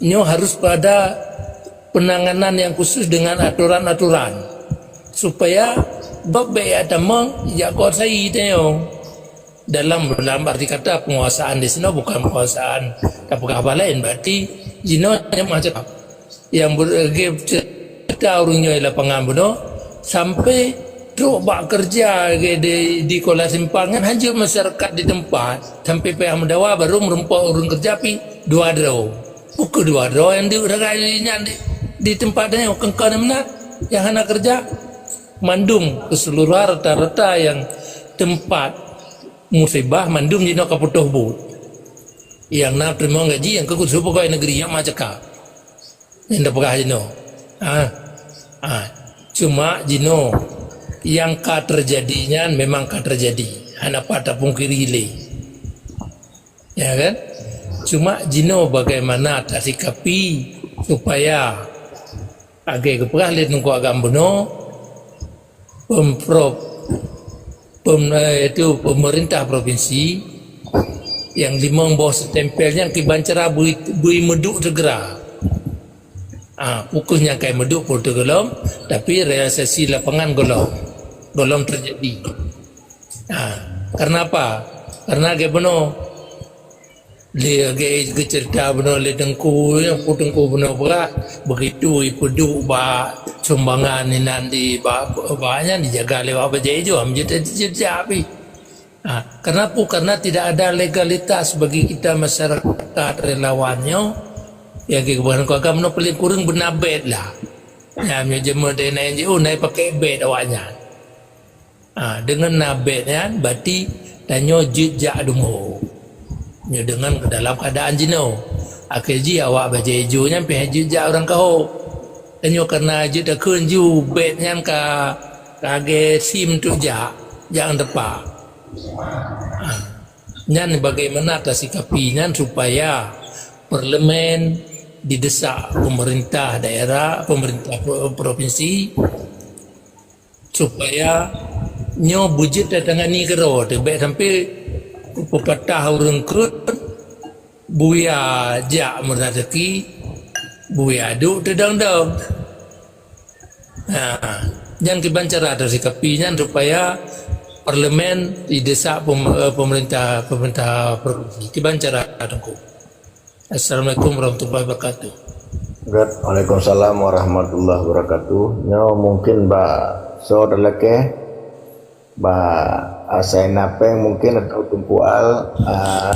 nyoe harus pada penanganan yang khusus dengan aturan-aturan supaya bab baik tamong jak kuasai tanyoe dalam, dalam arti kata penguasaan di sini bukan penguasaan tak peugah haba lain, berarti jinoe hanya macam yang ber-, cerita ureuëng nyoe lapangan bunoe sampai trok bak kerja di, di Kuala Simpang kan hanjeuet masyarakat di tempat sampai payah meudawa baru meureumpok ureuëng kerja pi dua droe. Bukan dua droe nyang di ragai nyan di, di tempat nyoe kengkon meunan yang hana kerja. Mandum keseluruhan rata-rata yang tempat musibah mandum jinoe ka putôh buet. Yang na teurimong gaji yang keu khusus pegawai negeri yang macam ka. Nyang tapeugah jinoe. Ha. Ha. Cuma jinoe yang ka terjadi nyan memang ka terjadi. Hana pat tapungkiri lé. Ya kan? Cuma jinoe bagaimana tasikapi supaya lagée geupeugah lé Teungku Agam bunoe, Pemprov pem, eh, itu pemerintah provinsi nyang limong boh stempel nyan kiban cara bui, bui meuduek teugera. Ah, fokus nyang kai meuduek pun teugelom, tapi realisasi lapangan golom. Golom terjadi. Ah, karena apa? Karena lagèe bunoe lé lagèe geuceurita bunoe lé teungku, nyang pu teungku bunoe beurah, begitu ipeuduek bak sumbangan inan di bak, bak nyan dijaga lé bak bajèe ijo, ham jeuet jejak pih. Ha, karena apa? Karena tidak ada legalitas bagi kita masyarakat relawan nyoe. Ya, bukan keu agam nyoe paling kurang beuna bét lah. Ya, nyoe jeumeu dari N G O, naik pakai bét awak nyan. Ha, dengan na bét nyan, berarti tanyoe jeuet jak dum ho. Nyoe dengan dalam keadaan jinoe. Akhé jih awak bajèe ijo nyan pih jeuet jak urang keu ho. Tanyoe karena jeuet takheun ju bét nyan ka, ka lagèe sim tu jak, jak ngon teumpat. Ha. Nyan bagaimana tasikapi nyan supaya parlemen didesak pemerintah daerah, pemerintah pro-, provinsi, supaya nyoe beujeuet tatangani keudroe teuh, bèk sampai peupatah ureueng kheun, buya jak meurazaki, buya duek teudong-dong. Ha, nyan kiban cara tasikapi nyan supaya parlemen didesak pem-, eh, pemerintah, pemerintah provinsi. Kiban cara teungku. Assalamualaikum warahmatullahi wabarakatuh. Waalaikumsalam warahmatullahi wabarakatuh. Nyoe mungkin bak soe talakèe, bak Asai Napeng mungkin atau Teungku Al, ah,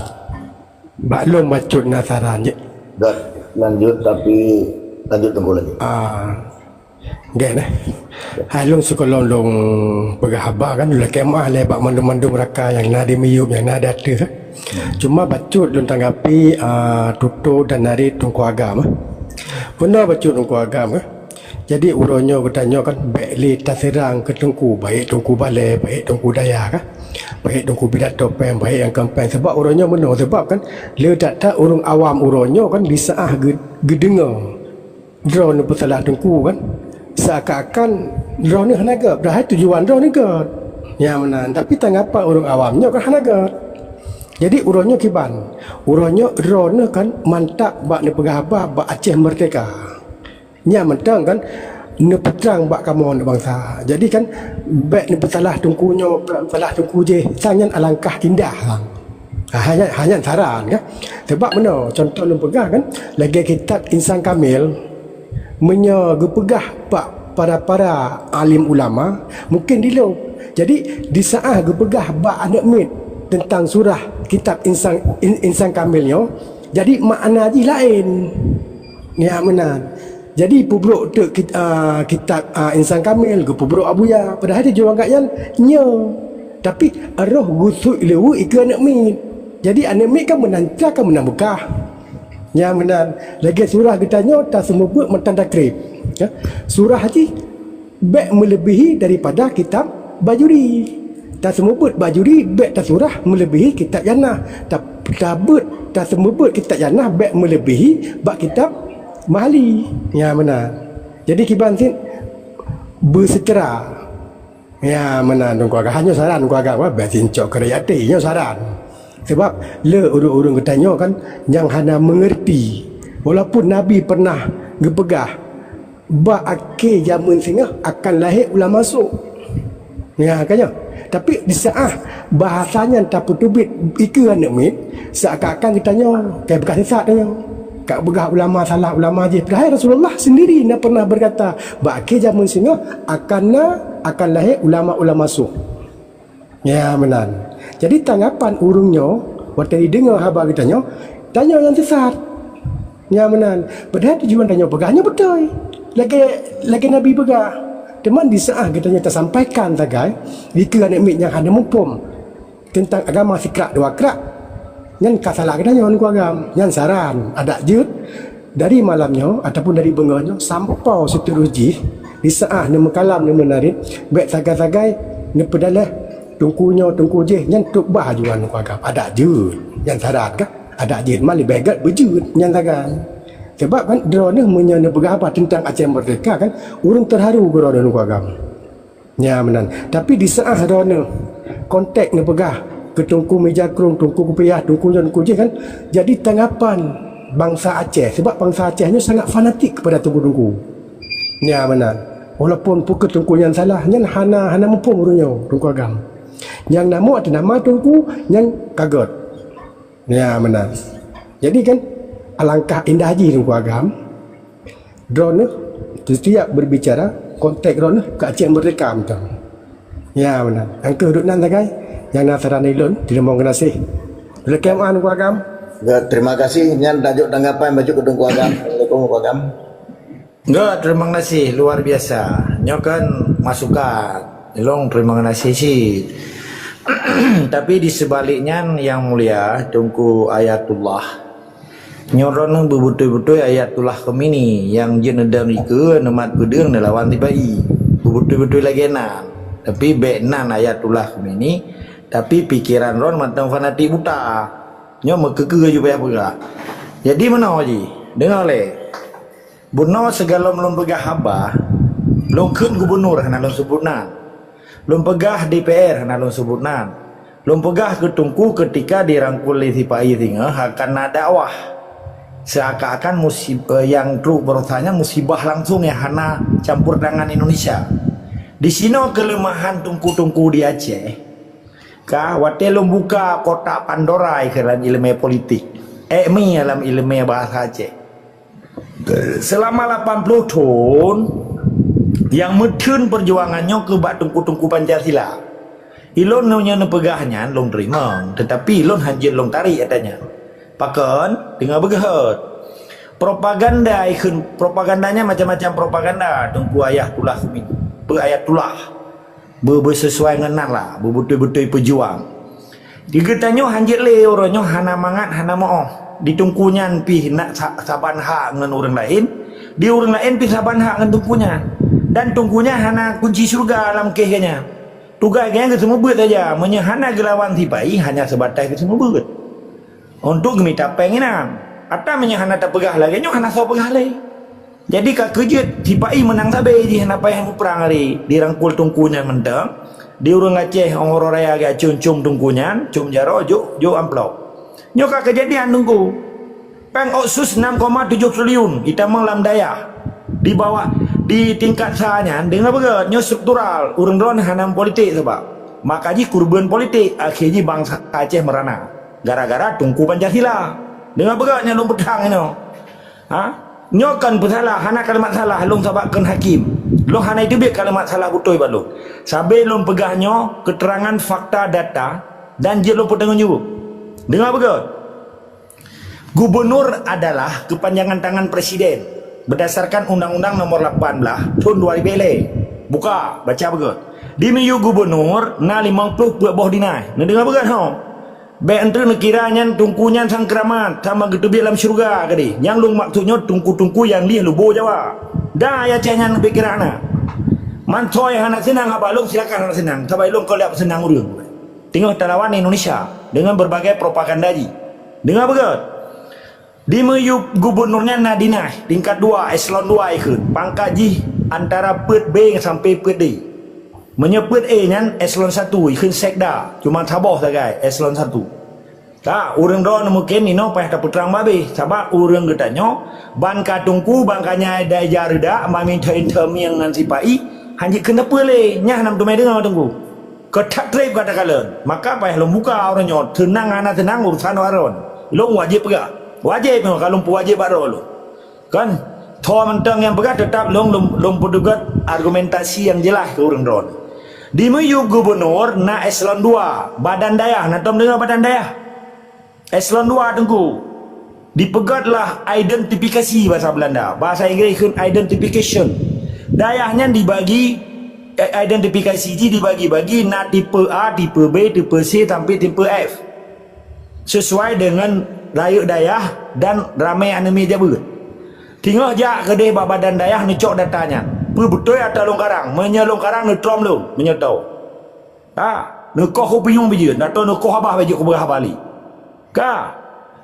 bak lôn bacut na saran jih. Dah lanjut, tapi lanjut Teungku lagi. Ah. Gèt eh. Hai lôn sigohlom lôn peugah haba kan, lôn lakèe meu'ah lé bak mandum-mandum rakan nyang na di miyueb, nyang na di ateueh. Cuma bacut lôn tanggapi, ah, tutoe dan narit Teungku Agam, eh. Beuna bacut Teungku Agam, eh. Jadi uroe nyoe geutanyoe kan bèk lé taseurang keu teungku, baik Teungku Balè, baik Teungku Dayah kan, baik Teungku Bidato Pèng, baik nyang kon pèng. Sabab uroe nyoe meunoe, sabab kan le that-that ureueng awam uroe nyoe kan disaah geu-, geudeungoe droeneuh peusalah teungku kan, seakan-akan droeneuh hana göt, padahai tujuan droeneuh göt. Nyang meunan, tapi tanggapan ureueng awam nyoe kan hana göt. Jadi uroe nyoe kiban, uroe nyoe droeneuh kan mantap bak neupeugah haba bak Aceh Merdeka. Nyan mantong kan neupeutrang bak kamoe aneuk bansa. Jadi kan bèk neupeusalah teungku nyoe, peusalah teungku jéh. Sang nyan alangkah indah sang. Ha, hanya, hanya saran kan. Sebab meunoe, contoh lôn peugah kan, lagèe kitab Insan Kamil, meunyoe geupeugah bak para-para alim ulama, mungkin dilôn. Jadi, disaah geupeugah bak aneuk miet teuntang surah kitab Insan, In-, Insan Kamil nyoe, jadi makna jih laén. Nyan meunan. Jadi peubrok teuk kit-, ah, kitab, ah, Insan Kamil, geupeubrok Abuya. Padahai tujuan gobnyan nyoe. Tapi roh geusuet lé weuek ikeue aneuk miet. Jadi aneuk miet kan meunan cara kan meunan beukah. Nyan meunan. Lagèe surah geutanyoe taseumeubeuet mantong takrib. Ya. Surah jih bèk meuleubèhi daripada kitab Bajuri. Taseumeubeuet Bajuri bèk tasurah meuleubèhi kitab Jannah. Ta-, tabeuet, taseumeubeuet kitab Jannah bèk meuleubèhi bak kitab Mahalli. Nyan meunan. Jadi kiban cit beuseutera. Nyan meunan Teungku Agam. Hanyoe saran Teungku Agam, wah, bèk sincok keureuh até. Nyoe saran. Sebab le ureueng-ureueng geutanyoe kan nyang hana meungeurti. Walaupun Nabi pernah geupeugah, bak akhé jameun singoh akan lahé ulama su'. Ya, kan nyoe. Tapi disaah bahasa nyan tapeuteubiet ikeue aneuk miet, seakan-akan geutanyoe ka beukah sesat tanyoe. Ka beugah ulama salah, ulama jéh. Padahai Rasulullah sendiri na pernah berkata, bak akhé jameun singoh akan na, akan lahé ulama-ulama su'. Ya, meunan. Jadi tanggapan ureueng nyoe watèe jideungoe haba geutanyoe, tanyoe nyang sesat. Ya, meunan. Padahai tujuan tanyoe peugah nyoe beutôi. Lagèe, lagèe Nabi peugah. Teuma disaah geutanyoe tasampaikan sagai, dikeue aneuk miet nyang hana muphom teuntang agama sikrak dua krak, nyan ka salah geutanyoe Teungku Agam. Nyan saran, adak jeuet dari malam nyoe ataupun dari beungoh nyoe sampoe seuterus jih, disaah neumeukalam neumeunarit, bèk sagai-sagai neupeudaleh teungku nyoe teungku jéh, nyan trok bah ajuran Teungku Agam. Adak jeuet, nyan saran kah? Adak jeuet, ma leubeh gèt beujeuet nyan sagai. Sabab kan droeneuh meunyoe neupeugah haba teuntang Aceh Merdeka kan, ureueng teuharu keu droeneuh Teungku Agam. Nyan meunan. Tapi disaah droeneuh Konteks neupeugah keu Teungku Meujakrong, Teungku Kupiah, Teungku nyoe, Teungku jih kan. Jadi tanggapan bansa Aceh, sebab bansa Aceh nyoe sangat fanatik kepada teungku-teungku. Nya meunan. Walaupun peu kheueh teungku nyan salah, nyan hana, hana muphom ureuëng nyoe, Teungku Agam. Nyang na meuat nama teungku, nyan ka gét. Nya meunan. Jadi kan, alangkah indah jih Teungku Agam, droeneuh setiap berbicara, konteks droeneuh keu Aceh Merdeka mantong. Ya, meunan. Nyang kheueh duek nan sagai, nyang na saran ilôn, teurimong geunaséh. Leukem an Teungku Agam. Ya, terima kasih. Nyan tajok tanggapan bacut keu Teungku Agam. Assalamualaikum, Teungku Agam. Enggak, terima kasih. Luar biasa. Nyoe kan masukan. Ilôn terima kasih cit. Tapi di sebalik nyan, Yang Mulia Teungku Ayatullah, nyoe droeneuh beubeutôi-beutôi Ayatullah Khomeini nyang jeuet neudong ikeue, neumat peudeueng, neulawan sipa-i. Beubeutôi-beutôi lagée nan. Tapi bék nan Ayatullah Khomeini, tapi pikeran droen mantong fanatik buta. Nyoe meukeue-keue ju payah peugah. Jadi meunoe jih, deungoe lé. Bunoe sigohlom lôn peugah haba, lôn kheun gubunur hana lôn seubut nan. Lôn peugah D P R hana lôn seubut nan. Lôn peugah keu teungku keutika dirangkul lé sipa-i singoh akan na dakwah. Seakan-akan musib-, eh, nyang trok baroesa nyan musibah langsong nyang hana campur tangan Indonesia. Disinoe keuleumahan teungku-teungku di Aceh. Ka watée lôn buka kotak Pandora ikeue lam iéleumé politik. Ék mi lam iéleumé bahasa Aceh. Seulama lapan ploh thon, nyang meutheun peujuangan nyoe keu bak teungku-teungku Pancasila. Ilôn nyoe nyang neupeugah nyan lôn teurimong, teutapi ilôn hanjeuet lôn tarek ata nyan. Pakon? Deungoe beugeuhot. Propaganda ikheun, propaganda nyan macam-macam propaganda, Teungku Ayatullah Khomeini. Peu Ayatullah? Beu-, beusesuai ngon nan lah, beubeutôi-beutôi peujuang. Di geutanyoe hanjeuet lé uroe nyoe hana mangat, hana meuoh. Di teungku nyan pih na sa-, saban hak ngon ureuëng laén, di ureuëng laén pih saban hak ngon teungku nyan. Dan teungku nyan hana kunci syeuruga lam kéh geuh nyan. Tugaih geuh nyan geuseumeubeut saja, meunyoe hana geulawan sipa-i hanya seubatai geuseumeubeut. Untuk geumita péng inan. Ata meunyoe hana tapeugah lagée nyoe hana soe peugah lé. Jadi ka keujeuet sipa-i meunang sabe jih hana payah muprang hari dirangkul teungku nyan mantong. Di ureuëng Aceh ong uroe raya geucom-com teungku nyan, com jaroe jok, jok amplop. Nyoe ka keujadian teungku. Péng otsus enam koma tujoh triliun itamong lam dayah. Di bawah, di tingkat sa nyan deungoe beugét nyoe struktural, ureuëng droen hana politik sabab. Maka jih kurban politik, akhé jih bansa Aceh meurana. Gara-gara teungku Pancasila. Deungoe beugét nyang lôn peudong inoe. Ha? Nyoe kon peusalah, hana kalimat salah lôn sabab kon hakim. Lôn hana iteubiet kalimat salah beutôi bak lôn. Sabe lôn peugah nyoe keuteurangan fakta data dan jeuet lôn peutanggong jaweueb. Deungoe beugét. Gubunur adalah keupanjangan tangan presiden berdasarkan Undang-Undang Nomor lapan belas Thon dua ribu lhèe. Buka, baca beugét. Di miyueb gubunur na limong ploh peuet boh dinas. Neudeungoe beugét ho. Bék eunteuk neukira nyan teungku nyan sang keuramat sama geuteubiet lam syeuruga keudeh. Nyang lôn maksud nyoe teungku-teungku nyang lieh lubo Jawa. Dan ayah cah nyan bék kira na. Mantong nyang hana seunang haba lôn silakan hana seunang, sabab lôn kon lé seunang ureuëng. Teungoh talawan Indonesia dengan berbagai propaganda jih. Deungoe beugét. Di miyueb gubunur nyan na dinas tingkat dua, eselon dua ikheun. Pangkat jih antara peuet B sampai peuet D. Meunyoe peuet E nyan eselon satu ikheun sekda, cuma saboh sagai eselon satu. Ka, ureuëng droeneuh mungken inoe payah tapeutrang babeh, sabab ureuëng geutanyoe ban ka teungku, ban ka nyai dai ja reudak, ban meuintoe-intoe mieng ngon sipa-i, hanjeuet keuneuk peue lé, nyan hana meuteumé deungoe teungku. Keu that treb gata kalon, maka payah lôn buka uroe nyoe, seunang hana seunang urusan droeneuh. Lôn wajéb peugah. Wajéb nyoe ka lôn peuwajéb bak droe lôn. Kan? Tho mantong nyang peugah teutap lôn, lôn, lôn peuteugot argumentasi nyang jeulaih keu ureuëng droeneuh. Di miyueb gubunur na eselon dua, badan dayah, na tom deungoe badan dayah? Eselon dua teungku. Dipeugét lah identifikasi bahasa Belanda. Bahasa Inggris kheun identification. Dayah nyan dibagi, eh, identifikasi jih dibagi-bagi na tipe A, tipe B, tipe C sampai tipe F. Sesuai dengan rayeuk dayah dan ramé aneuk miet jabeuet. Teungoh jak keudeh bak badan dayah neucok data nyan. Peue beutôi ata lôn karang? Meunyoe lôn karang neutrom lôn, meunyoe tho. Ka, neukoh kupinyueng bijeuet, atau neukoh abah bijeuet kupeugah bali. Ka,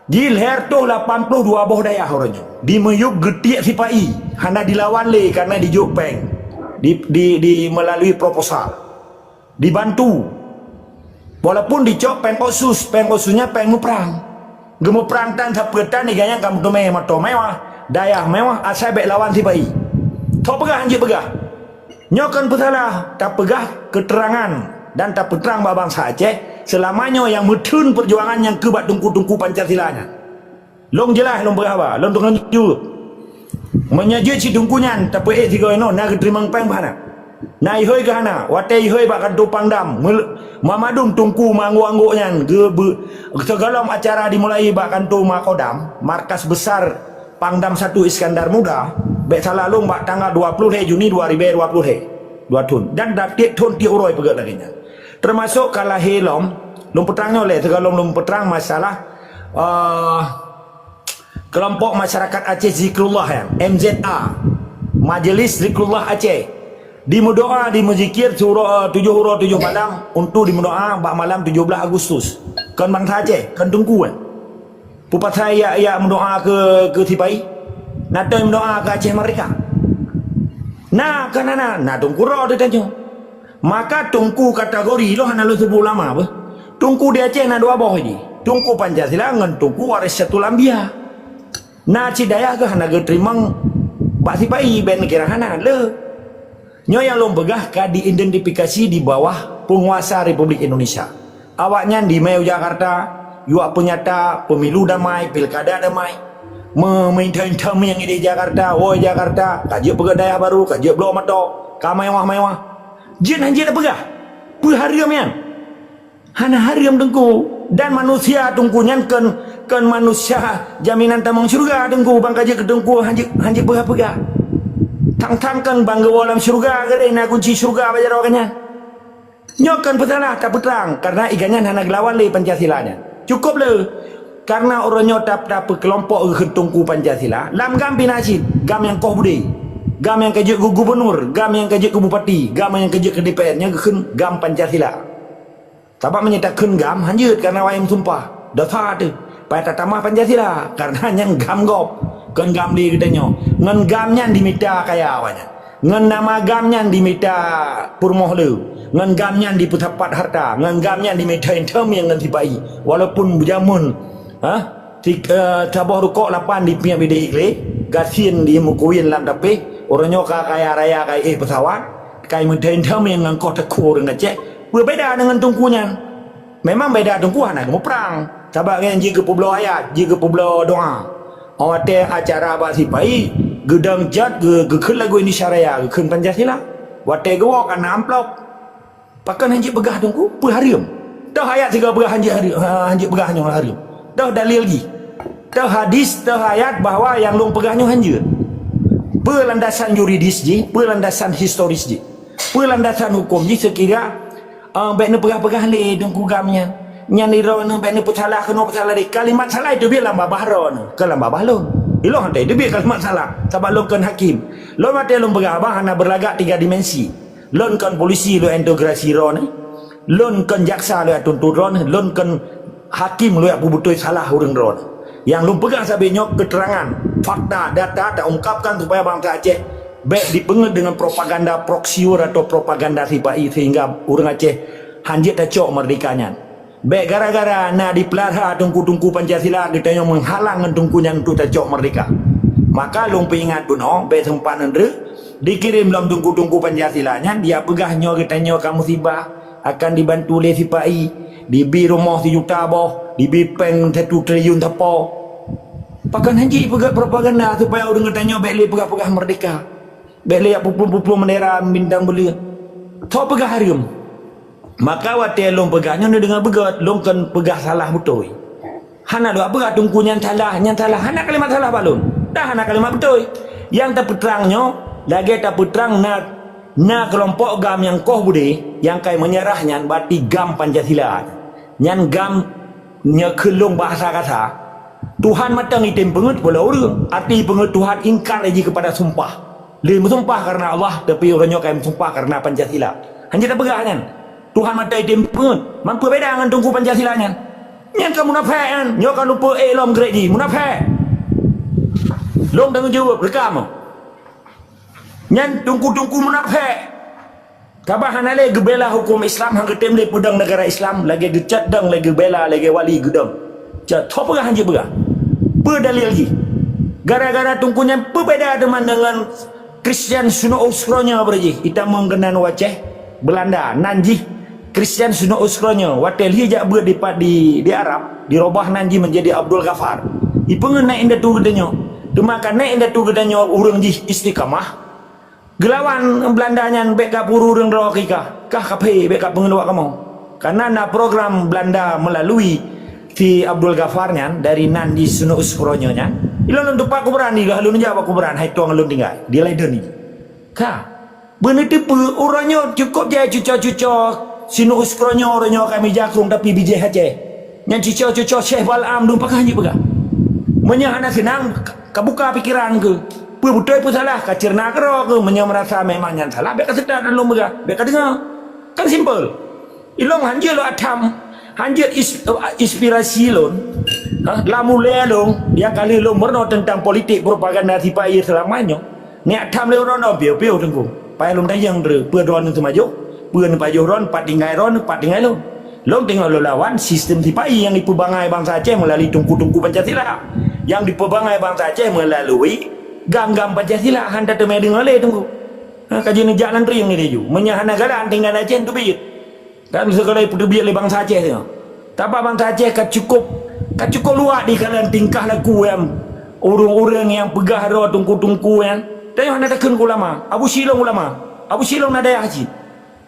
jilhèe reutôh lapan ploh dua boh dayah uroe nyoe. Di miyueb geutiek sipa-i, hana dilawan lé karena dijok péng. Di, di, di melalui proposal. Dibantu. Walaupun dicok péng otsus, péng otsus nyan péng muprang. Geumuprang tan sapeue tan, iga nyan ka meuteumé moto mewah, dayah mewah, asai bék lawan sipa-i. Tho peugah hanjeuet peugah. Nyoe kon peusalah, tapeugah keuteurangan dan tapeutrang bak bansa Aceh, seulama nyoe nyang meutheun peujuangan nyang keu bak teungku-teungku Pancasila nyan. Lôn jeulaih lôn peugah haba, lôn tukang jaweueb. Meunyoe jeuet si teungku nyan tapeuék sigoe inoe, na geuteurimong péng bah na? Na ihôi keu hana? Watée ihôi bak kantô Pangdam, meul-, mamadum teungku meuanggôk-anggôk nyan geubeu-, sigohlom acara dimulai bak kantô Makodam, markas besar Pangdam satu Iskandar Muda, bék salah lôn bak tanggal dua puluh lhée Juni dua ribée dua puluh lhée, dua thon. Dan tieb thon tieb uroe peugét lagée nyan. Teumasok ka lahé lom, lôn peutrang nyoe lé, sigohlom lôn peutrang masalah, eh, Keulompok Masyarakat Aceh Zikrullah, ya, M Z A, Majelis Zikrullah Aceh, dimeudoa, dimeuzikir siuroe, tujoh uroe tujoh malam untuk dimeudoa bak malam tujoh belas Agustus. Kon bansa Aceh, kon teungku, eh. Peue pasai yak-yak meudoa keu, keu sipa-i? Na toi meudoa keu Aceh Merdeka? Na, kon hana, na teungku droe teuh tanyoe. Maka teungku kategori, lôn hana lôn seubut ulama beuh. Teungku di Aceh na dua boh jih. Teungku Pancasila ngon teungku Warésatul Anbiya. Na cit dayah geuh hana geuteurimong bak sipa-i, bék neukira hana, le. Nyoe nyang lôn peugah ka diidentifikasi di bawah peunguasa Republik Indonesia. Awaknyan dimé u Jakarta, yuak peunyata pemilu damai, pilkada damai. Me-, meuinthom-inthom nyang di Jakarta, woe Jakarta, ka jeuet peugét dayah barô, ka jeuet bloe moto, ka mewah-mewah. Jeuet han jeuet peugah. Peue hareuem nyan? Hana hareuem teungku. Dan manusia teungku nyan kon, kon manusia jaminan tamong syeuruga teungku, ban ka jeuet keu teungku han jeuet, han jeuet peugah-peugah. Thang-thang kon ban geuwoe lam syeuruga, geuréh na gunci syeuruga bak jaroe geuh nyan. Nyoe kon peusalah tapeutrang, karena iga nyan hana geulawan lé Pancasila nyan. Cukôp le, karena uroe nyoe tap-, tapeukeulompok geuh kheun teungku Pancasila, lam GAM pih na cit, GAM nyang koh beudé, GAM nyang ka jeuet keu gubunur, GAM nyang ka jeuet keu bupati, GAM nyang ka jeuet keu D P R, nyan geuh kheun GAM Pancasila. Sabab meunyoe takheun GAM, han jeuet, karena awaknyan meusumpah. Dosa teuh. Payah tatamah Pancasila, karena nyan GAM gob, kon GAM lé geutanyoe. Ngon GAM nyan dimita kaya awaknyan. Ngon nama GAM nyan dimita peurumoh le. Ngon GAM nyan dipeusapat harta. Ngon GAM nyan dimita inthom nyang ngon sipa-i. Walaupun beujameun, ha? Tik-, eh, saboh rukok lapan dipiep idéh iglé, gasien dimeukuwien lam tapéh, uroe nyoe ka kaya raya, ka éh peusawat, ka imeuthém-thém nyang ngon koh teuku ureuëng Aceh, peue beda deungon teungku nyan? Memang beda teungku hana geumuprang, sabab nyan jih geupeubloe ayat, jih geupeubloe doa. Óh watée acara bak sipa-i, geudong jot geu-, geukheun lagu Indonesia Raya, geukheun Pancasila. Watée geuwoe ka na amplop. Pakon han jeuet peugah teungku? Peue hareuem? Toh ayat sigoe peugah han jeuet hareuem, ha, han jeuet peugah nyoe hareuem. Toh dalil jih. Toh hadis, toh ayat bahwa nyang lôn peugah nyoe han jeuet. Peue landasan yuridis jih, peue landasan historis jih. Peue landasan huköm jih seukira, eh, bék neupeugah-peugah lé teungku GAM nyan. Nyan di droeneuh bék neupeusalah keunoe peusalah di. Kalimat salah itu biar lam babah droeneuh, keu lam babah lôn. Ilôn han teubiet kalimat salah, sabab lôn kon hakim. Lôn watée lôn peugah haba hana beulagak tiga dimensi. Lôn kon polisi lôn integrasi droeneuh. Lôn kon jaksa lôn tuntut droeneuh. Lôn kon hakim lôn peubeutôi salah ureuëng droeneuh. Nyang lôn peugah sabe nyoe keuteurangan, fakta, data taungkapkan supaya bansa Aceh bék dipeungeut deungon propaganda proksiur atau propaganda sipa-i sehingga ureuëng Aceh han jeuet tacok meurdeka nyan. Bék gara-gara na dipeulara teungku-teungku Pancasila geutanyoe meuhalang ngon teungku nyan untuk tacok meurdeka. Maka lôn peuingat bunoe bék seumpat neudreuh dikirém lom teungku-teungku Pancasila nyan dia peugah nyoe geutanyoe ka musibah akan dibantu lé sipa-i, dibi rumoh sijuta boh, dibi péng satu triliun sapo. Pakon han jeuet peugah propaganda supaya ureuëng geutanyoe bék lé peugah-peugah meurdeka, bék lé jak peuplong-peuplong bendera bintang buleuen. Soe peugah hareuem? Maka watée lôn peugah nyoe neudeungoe beugét, lôn kon peugah salah beutôi. Hana lôn peugah teungku nyan salah, nyan salah, hana kalimat salah bak lôn. Dah hana kalimat beutôi. Nyang tapeutrang nyoe, lagée tapeutrang na, na keulompok GAM nyang koh beudé, nyang kai meunyeurah nyan, berarti GAM Pancasila. Nyan GAM nyoe kheun lôn bahasa kasa. Tuhan mantong item peungeut bak ureuëng, arti peungeut Tuhan ingkar jih keupada sumpah. Lé meusumpah karena Allah, tapi uroe nyoe kai meusumpah karena Pancasila. Han jeuet tapeugah nyan. Tuhan mantong item peungeut, man peue beda ngon teungku Pancasila nyan? Nyan ka munafék nyan, nyoe ka lupeuék lom grade jih, munafék. Lôn tanggung jaweueb, rekam. Nyan teungku-teungku munafék. Sabab hana lé geubela huköm Islam, han geutem lé peudong neugara Islam, lagée geucot dong, lagée geubela, lagée wali geudong. Cot, tho peugah han jipeugah. Peue dalil jih? Gara-gara teungku nyan peubeda teuma deungon Kristian Sunuus Kronya beureujih. Itamong keunan u Aceh, Belanda, nan jih Kristian Sunuus Kronya. Watée lhi jak beuet di, di, di Arab, dirobah nan jih menjadi Abdul Ghafar. Ipeungeut naik indatu geutanyoe. Teuma ka naik indatu geutanyoe ureuëng jih istiqamah. Geulawan Belanda nyan bék ka peureueng droe kika, kah kaphé bék ka peungeuluak kamoe. Karena na program Belanda melalui si Abdul Ghafar nyan dari nan di Sunuus Kronya nyan. Ilôn lôn tupat kuburan di lôn jak bak kuburan hai tuang lôn tinggai di Leiden ni. Ka. Beuneuteupeu uroe nyoe cukup jai cuco-cuco Sunuus Kronya uroe nyoe kami jakong tapi bijéh Aceh. Nyan cuco-cuco Syekh Bal'am dum pakah jih peugah. Meunyoe hana seunang, Ka buka pikeran keuh. Peue beutôi peue salah, ka ceureunak keudroe keuh. Meunyoe meurasa memang nyan salah, bék ka seutôt lôn peugah, bék ka deungoe. Kan simpel. Ilôn hanjeuet lôn atam, hanjeuet is-, inspirasi lôn. Ha, lam ulée lôn, nyang ka lheueh lôn meurunoe teuntang politik propaganda sipa-i seulama nyoe. Nyak atam lé uroe nyoe piôh-piôh teungku. Payah lôn tanyong droe, peue droeneuh teumajoh, peue neupajoh droeneuh, pat tinggai droeneuh, pat tinggai lôn. Lôn teungoh lôn lawan sistem sipa-i nyang jipeubangai bansa Aceh meulalui teungku-teungku Pancasila. Nyang jipeubangai bansa Aceh meulalui gam-gam Pancasila, han tateumé deungoe lé teungku. Ha, ka jeuet neujak lam trieng laju. Meunyoe hana galak tinggai Aceh teubiet. Dan segala peuteubiet lé bansa Aceh nyoe. Taba bansa Aceh ka cukup, ka cukup luwat di kalan tingkah laku nyang ureuëng-ureuëng nyang peugah droe teungku-teungku nyan. Tanyoe hana takheun keu ulama. Abu Syilong ulama. Abu Syilong na dayah cit.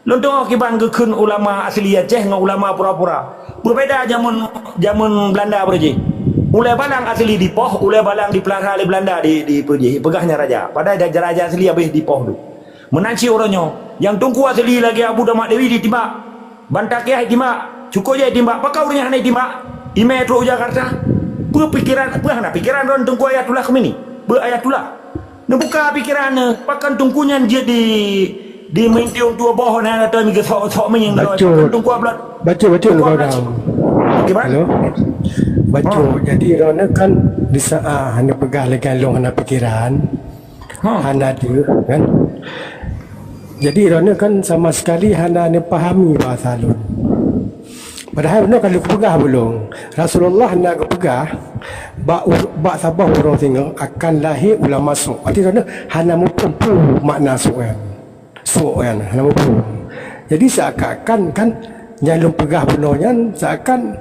Lôn teungoh kiban geukheun ulama asli Aceh ngon ulama pura-pura. Beubeda jameun, jameun Belanda beureuji. Ulée balang asli dipoh, ulée balang dipeulara lé Belanda di, di Peujih, peugah nyan raja. Padahai raja-raja asli habéh dipoh tu. Meunan cit uroe nyoe, nyang teungku asli lagée Abu Damak Dewi ditimbak. Banta Kiai timbak, cukôp jai timbak. Pakon ureuëng nyan hana timbak? Imé trok u Jakarta. Peue pikeran, peue hana pikeran droen teungku Ayatullah Khomeini? Peue Ayatullah? Neubuka pikeran neuh, pakon teungku nyan jeuet di, di meuintiong tuboh na atau meugeusok-sok minyéng droe. Bacut. Pakon teungku Abdullah? Bacut, bacut, teungku Abdullah. Kiban? Halo. Bacut. Ha. Jadi, droeneuh kan di saat hana peugah lagée lôn hana pikeran. Ha. Hana deuh, kan? Jadi, droeneuh kan sama sekali hana neupahami bahasa lôn. Padahai bunoe ka lheueh peugah ulôn, Rasulullah na geupeugah, bak u-, bak saboh uroe singoh akan lahé ulama su'. Arti droeneuh hana muphom peue makna su' nyan. Su' nyan, hana muphom. Jadi, seakan-akan kan nyang lôn peugah bunoe nyan seakan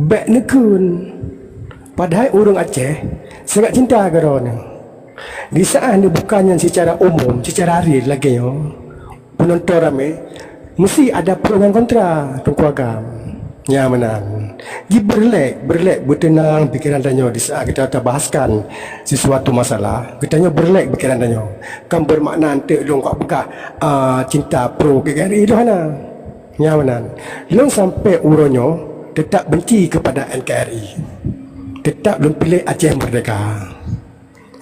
bék neukheun. Padahai ureuëng Aceh sangat cinta keu droeneuh. Di saat neubuka nyan secara umum, secara real lagée nyoe, peunonton ramé, meusti ada pro ngon kontra, Teungku Agam. Nya meunan. Jibeureulek, beureulek beuteunang pikeran tanyoe di saat geutanyoe tabahaskan sisuatu masalah, geutanyoe beureulek pikeran tanyoe. Kan beumakna eunteuk lôn ka peugah, a, cinta pro N K R I, hana. Nya meunan. Lôn sampai uroe nyoe teutap benci keupada N K R I. Teutap lôn piléh Aceh Merdeka.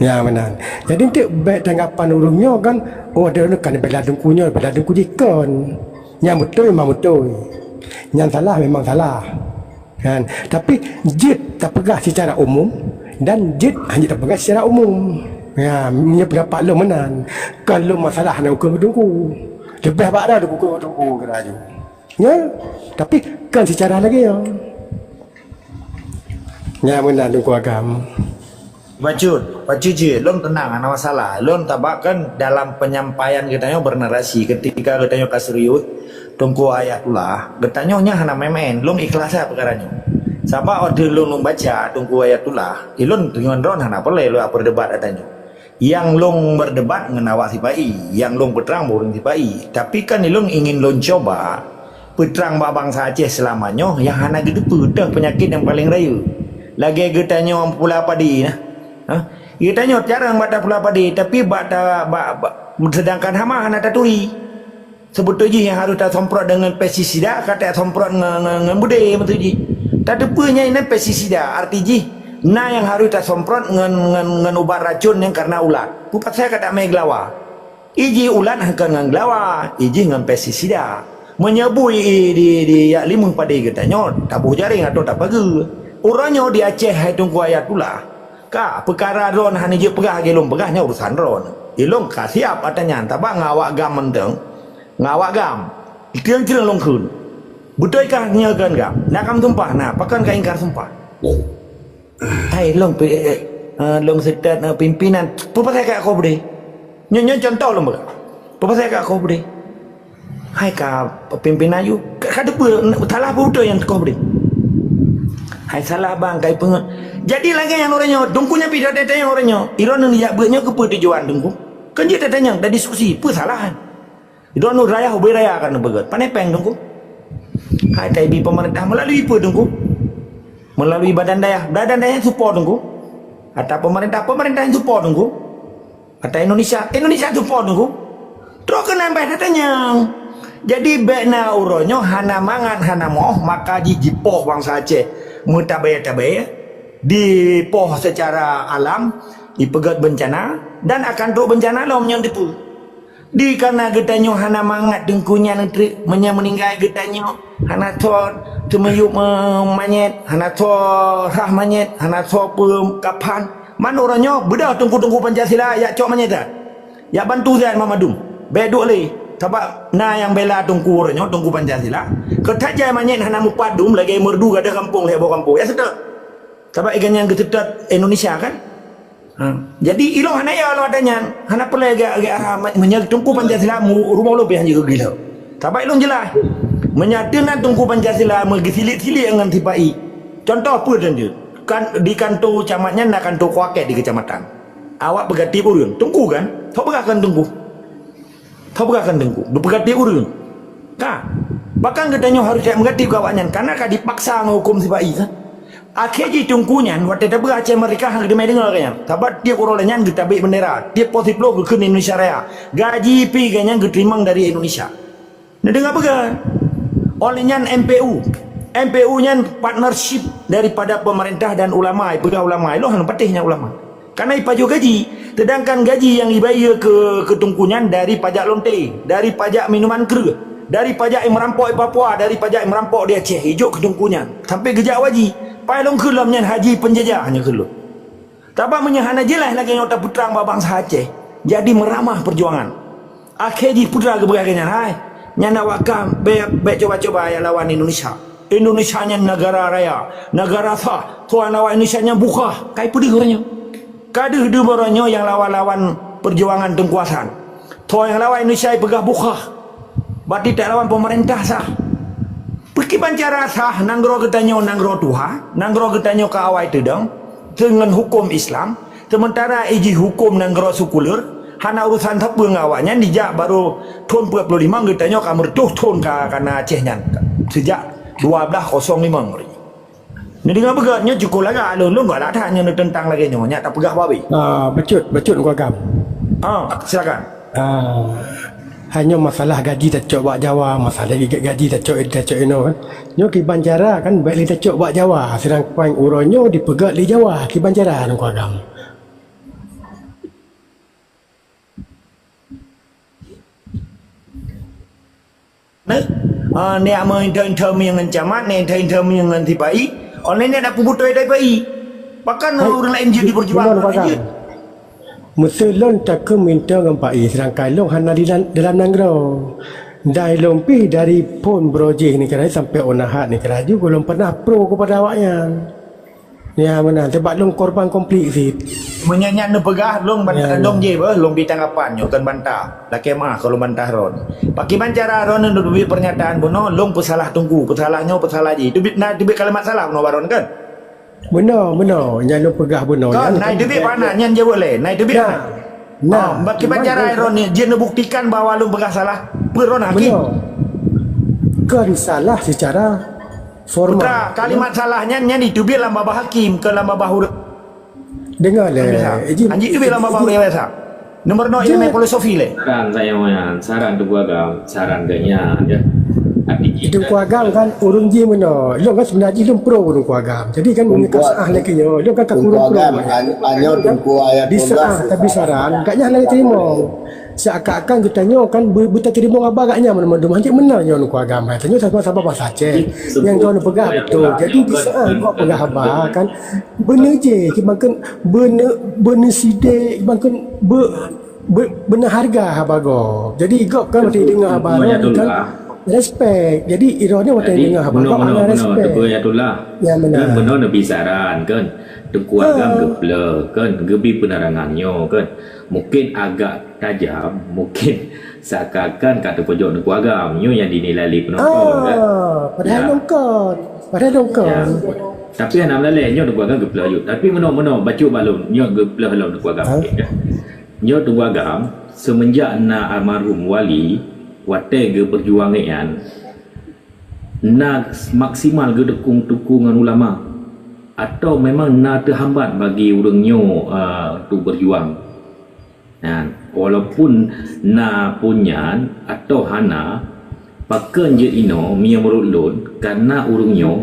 Ya, meunan. Jadi, eunteuk bék tanggapan ureuëng nyoe kan, "Oh, droeneuh kan bela teungku nyoe, bela teungku jih," kon. Nyang beutôi memang beutôi. Nyang salah memang salah. Kan? Tapi, jeuet tapeugah secara umum dan jeuet hana tapeugah secara umum. Ya, nyoe pendapat lôn meunan. Kon lôn masalah hana ukeue teungku. Leubeh bak droe ukeue teungku geuraju. Ya, tapi kon secara lagée nyoe. Nya meunan Teungku Agam. Bacut, bacut cit, lôn teunang, hana masalah. Lôn tabak kan dalam penyampaian geutanyoe bernarasi, ketika geutanyoe ka serius, Teungku Ayatullah, geutanyoe nyan hana main-main, lôn ikhlas that peukara nyoe. Sabab watée lôn, lôn baca Teungku Ayatullah, ilôn deungon droen hana peureulée lôn berdebat geutanyoe. Nyang lôn berdebat ngon awak sipa-i, nyang lôn peutrang bak ureuëng sipa-i. Tapi kan ilôn ingin lôn cuba peutrang bak bansa Aceh seulama nyoe nyang hana geuteupeue teuh peunyakét nyang paleng rayeuk. Lagée geutanyoe pula padi nah. Ha? Geutanyoe jarang bak tapula padi, tapi bak ta-, bak, bak, seudangkan hama hana taturi. Seubeutôi jih nyang harôh tasomprot deungon pestisida, ka tasomprot ngon, ngon, ngon beudé beutôi jih. Tateupeue nyan inan pestisida, arti jih na nyang harôh tasomprot ngon, ngon, ngon ubat racon nyang karna ulat. Peue pasai ka tamé geulawa? Ijih ulat hana kon ngon geulawa, ijih ngon pestisida. Meunyoe bui i di, di yak limong padé geutanyoe, taboh jaréng atau tapageue. Uroe nyoe di Aceh hai Teungku Ayatullah, ka peukara droen hana jeuet peugah lagée lôn peugah nyan urusan droen. Ilôn ka siab ata nyan tabang awak GAM mantong. Ngon awak GAM. Kreueng-kreueng lôn kheun. Beutôi kah nyoe kheun GAM? Na GAM sumpah, na. Pakon ka ingkar sumpah? Hai, lôn pi-, eh, eh, lôn seutôt, eh, pimpinan. Peue pasai ka koh beudé? Nyoe, nyoe contoh lôn beuka. Peue pasai ka koh beudé? Hai ka pimpinan yue. Ka, ka teupeue, salah peue beutôi nyang koh beudé? Hai salah bang, ka ipeungeut. Jadi lagèe nyang uroe nyoe, Teungku nyan pih tanyong uroe nyoe. Droeneuh jak beuet nyoe keupeue tujuan Teungku? Kan jeuet tatanyong, tadiskusi, peue salah? Droeneuh raya ubé raya kan neupeugöt. Pane péng Teungku? Hai taibi pemerintah melalui peue Teungku? Melalui badan dayah. Badan dayah support Teungku? Atau pemerintah, pemerintah yang support Teungku? Atau Indonesia, Indonesia support Teungku? Trok keunan bèk tatanyong. Jadi bèk na uroe nyoe hana mangat, hana moh, maka ji-, jipoh bansa Aceh meutabée-tabée, dipoh secara alam, ipeugöt bencana, dan akan trok bencana lom nyoe dipeue. Di kareuna geutanyoe hana mangat Teungku nyan treuk, meunyoe meuninggai geutanyoe hana soe teumiyueb, eh, manyét, hana soe rhah manyét, hana soe peukafan. Man uroe nyoe beudôh teungku-teungku Pancasila jak cok manyét that. Jak bantu that mandum. Bèk duek lé. Sabab na nyang bela teungku uroe nyoe, teungku Pancasila. Keu that jai manyét hana mupat dum lagèe merdu gadoh gampông lhèe boh gampông. Ya seutôt. Sabab ié nyan geuseutôt Indonesia kan? Ha. Jadi ilôn hana ya lôn ata nyan, hana peureulèe gak, gak, ha, meunyoe teungku Pancasila mu-, rumoh lôn pih hana jeuet keu gila. Sabab ilôn jeulaih. Meunyoe teunan teungku Pancasila meugeusiliek-siliek ngon sipa-i. Contoh peue teuntèe? Kan di kanto camat nyan na kanto kuakét di kecamatan. Awak peugah tiep ureueng, teungku kan? Soe peugah kon teungku? Ka peugah kan teungku, geupeugah tiep ureueng. Ka. Bahkan geutanyoe harôh cak meugatif keu awaknyan, kareuna ka dipaksa ngon huköm sipa-i kan. Akhé jih teungku nyan, watèe tapeugah Aceh Merdeka, han geuteumé deungö lagèe nyan. Sabab tiep uroe lagèe nyan geutabek bendera, tiep poh siplôh geukheun Indonesia Raya. Gaji pih gobnyan geuteurimong dari Indonesia. Neudeungö peugah. Óh lheueh nyan M P U. M P U nyan partnership daripada pemerintah dan ulama, peugah ulama, ilôn hana patéh nyan ulama. Kareuna ipajoh gaji, seudangkan gaji nyang ibayeue keu, keu teungku nyan dari pajak lonte, dari pajak minuman kreueh, dari pajak nyang meurampok di Papua, dari pajak nyang meurampok di Aceh, ijok keu teungku nyan. Sampoe geujak u haji, pai lôn kheun lom nyan haji peunjajah nyan kheun lôn. Sabab meunyoe hana jeulaih lagèe nyoe tapeutrang bak bansa Aceh, jadi meuramah peujuangan. Akhé jih peue geupeugah lagèe nyan, hai, nyan awak GAM bèk, bèk cuba-cuba jak lawan Indonesia. Indonesia nyan negara raya, negara sah. Tuan awak Indonesia nyan bukah, ka ipeudeuh uroe nyoe. Ka deuh dum uroe nyoe nyang lawan-lawan peujuangan Teungku Hasan. Tuan nyang lawan Indonesia ipeugah bukah. Berarti tak lawan pemerintah sah. Pakriban cara sah nanggroe geutanyoe nanggroe tuha, nanggroe geutanyoe ka awai teudong deungon huköm Islam, seumeuntara ijih huköm nanggroe sekuler, hana urusan sapeue ngon awaknyan, dijak barô thon peuet ploh limong geutanyoe ka meureutoh thon ka, ka na Aceh nyan, seujak dua blaih kosong limong. Neudeungoe beugöt nyoe cukôp lagak lôn, lôn galak that nyoe neuteuntang lagèe nyoe, nyak tapeugah babeh. Ah, bacut, bacut Teungku Agam. Ah, silakan. Ah, hai nyoe masalah gaji tacok bak Jawa, masalah gaji tacok, tacok inoe kan. Nyoe kiban cara kan, bèk lé tacok bak Jawa, seudangkan uroe nyoe dipeugöt lé Jawa, kiban cara Teungku Agam. Nah, ah, neujak meuinterview ngon camat, neujak interview ngon sipa-i, online nyan dak peubeutôi sipa-i. Bahkan ureueng laén jeuet di peujuang. Meuseu lôn takheun minta ngon sipa-i, seudangkan lôn hana di dalam, dalam nanggroe. Dan lôn pih dari phon Brojeh nikeurah sampai Unahat nikeurah ju, lôn pernah pro kepada awaknyan. Ya, meunan. Sebab lôn korban konflik cit. Meunyoe nyan neupeugah, lôn ban-, lôn jéh beuh, lôn bi tanggapan nyoe kon bantah. Lakèe meu'ah keu lôn bantah droen. Pakriban cara droen neuteubiet pernyataan bunoe, lôn peusalah teungku, peusalah nyoe, peusalah jih. Teubiet, na teubiet kalimat salah bunoe bak droen kan? Bunoe, bunoe. Nyan lôn peugah bunoe. Kon, nyan na teubiet bak na, nyan jaweueb lé. Na teubiet. Nah, nah, pakriban cara droen jeuet neubuktikan bahwa lôn peugah salah. Peue droen hakém. Bunoe. Kon salah secara formal. Putra, kalimat salah nyan, nyan iteubiet lam babah hakém, kon lam babah ureueng. Deungoe lé, Iji. Anji teubiet lam babah ureueng biasa. Nomor nol ilmu filosofi lé. Saran saya meunan, saran Teungku Agam, saran geuh nyan, ya. Teungku Agam kan ureueng jih meunoe. Lôn kan seubeuna jih lôn pro Teungku Agam. Jadi kan meunyoe ka seuah lagèe nyoe, lôn kan ka kureueng pro. Teungku Agam, an-, anyoe Teungku ayat diseurah, tapi saran, gak nyan lagèe teurimong. Seakan-akan geutanyoe kan be-, beutateurimong haba gak nyan mandum-mandum. Hanjeuet meunan nyoe Teungku Agam. Tanyoe sama-sama bansa Aceh. Nyang droeneuh peugah beutôi. Jadi diseurah kok peugah haba kan. Beuneuh jih, kiban kheun beuneuh, beuneuh sidék, kiban kheun be-, Be-, beuna hareuga haba gob. Jadi gob kan watèe deungö haba gob kan respect. Jadi droeneuh watèe deungö haba gob hana respect. Teungku Ayatullah. Ya, beuna. Kan bunoe neubi saran kan. Teungku Agam geupeuleueh kan, geubi peunerangan nyoe kan. Mungkin agak tajam, mungkin seakan-akan ka teupeujok Teungku Agam. Nyoe nyang dinilai lé penonton kan. Padahai lôn kon. Padahai lôn kon. Tapi hana meulale nyoe Teungku Agam geupeuleueh yuk. Tapi meunoe-meunoe bacut bak lôn, nyoe geupeuleueh lôn Teungku Agam. Nyoe Teungku Agam, seumeunjak na almarhum Wali, watèe geubeujuang nyan, na maksimal geudukung teungku ngon ulama, atau memang na teuhambat bagi ureuëng nyoe, a, untuk beujuang? Nah, walaupun na pun nyan atau hana, pakon jeuet inoe, meunyoe meunurot lôn, karena ureuëng nyoe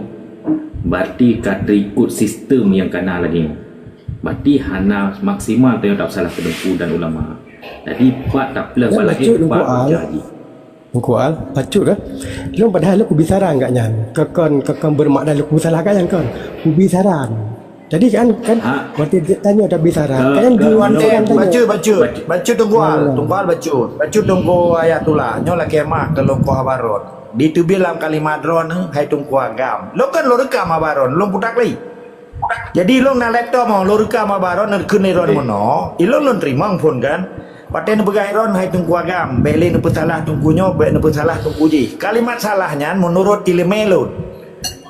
berarti ka teuikot sistem nyang kana lagèe nyoe. Berarti hana maksimal tanyoe tapeusalah keu teungku dan ulama. Jadi, pat tapeuleueh bak lagèe pat ujar jih. Teungku Al, bacut kah? Lôn padahai lôn kubi saran gak nyan. Kon, kon, kon beumakna lôn kubi salah gak nyan kon. Kubi saran. Jadi kan, kan, watèe tanyoe tabi saran. Kan nyan di saran tanyoe. Bacut, bacut. Bacut Teungku Al. Teungku Al bacut. Bacut Teungku Ayatullah. Nyoe lakèe meu'ah keu lôn keu haba rot. Diteubiet lam kalimat droeneuh, hai Teungku Agam. Lôn kan lôn reukam haba rot, lôn putar kali. Jadi, ilôn na laptop nyoe, lôn reukam haba rot, neukheun lé droeneuh meunoe, ilôn lôn teurimong phon kan. Watèe neupeugah droeneuh, hai Teungku Agam, bèk lé neupeusalah teungku nyoe, bèk neupeusalah teungku jih. Kalimat salah nyan meunurot ileumèe lôn.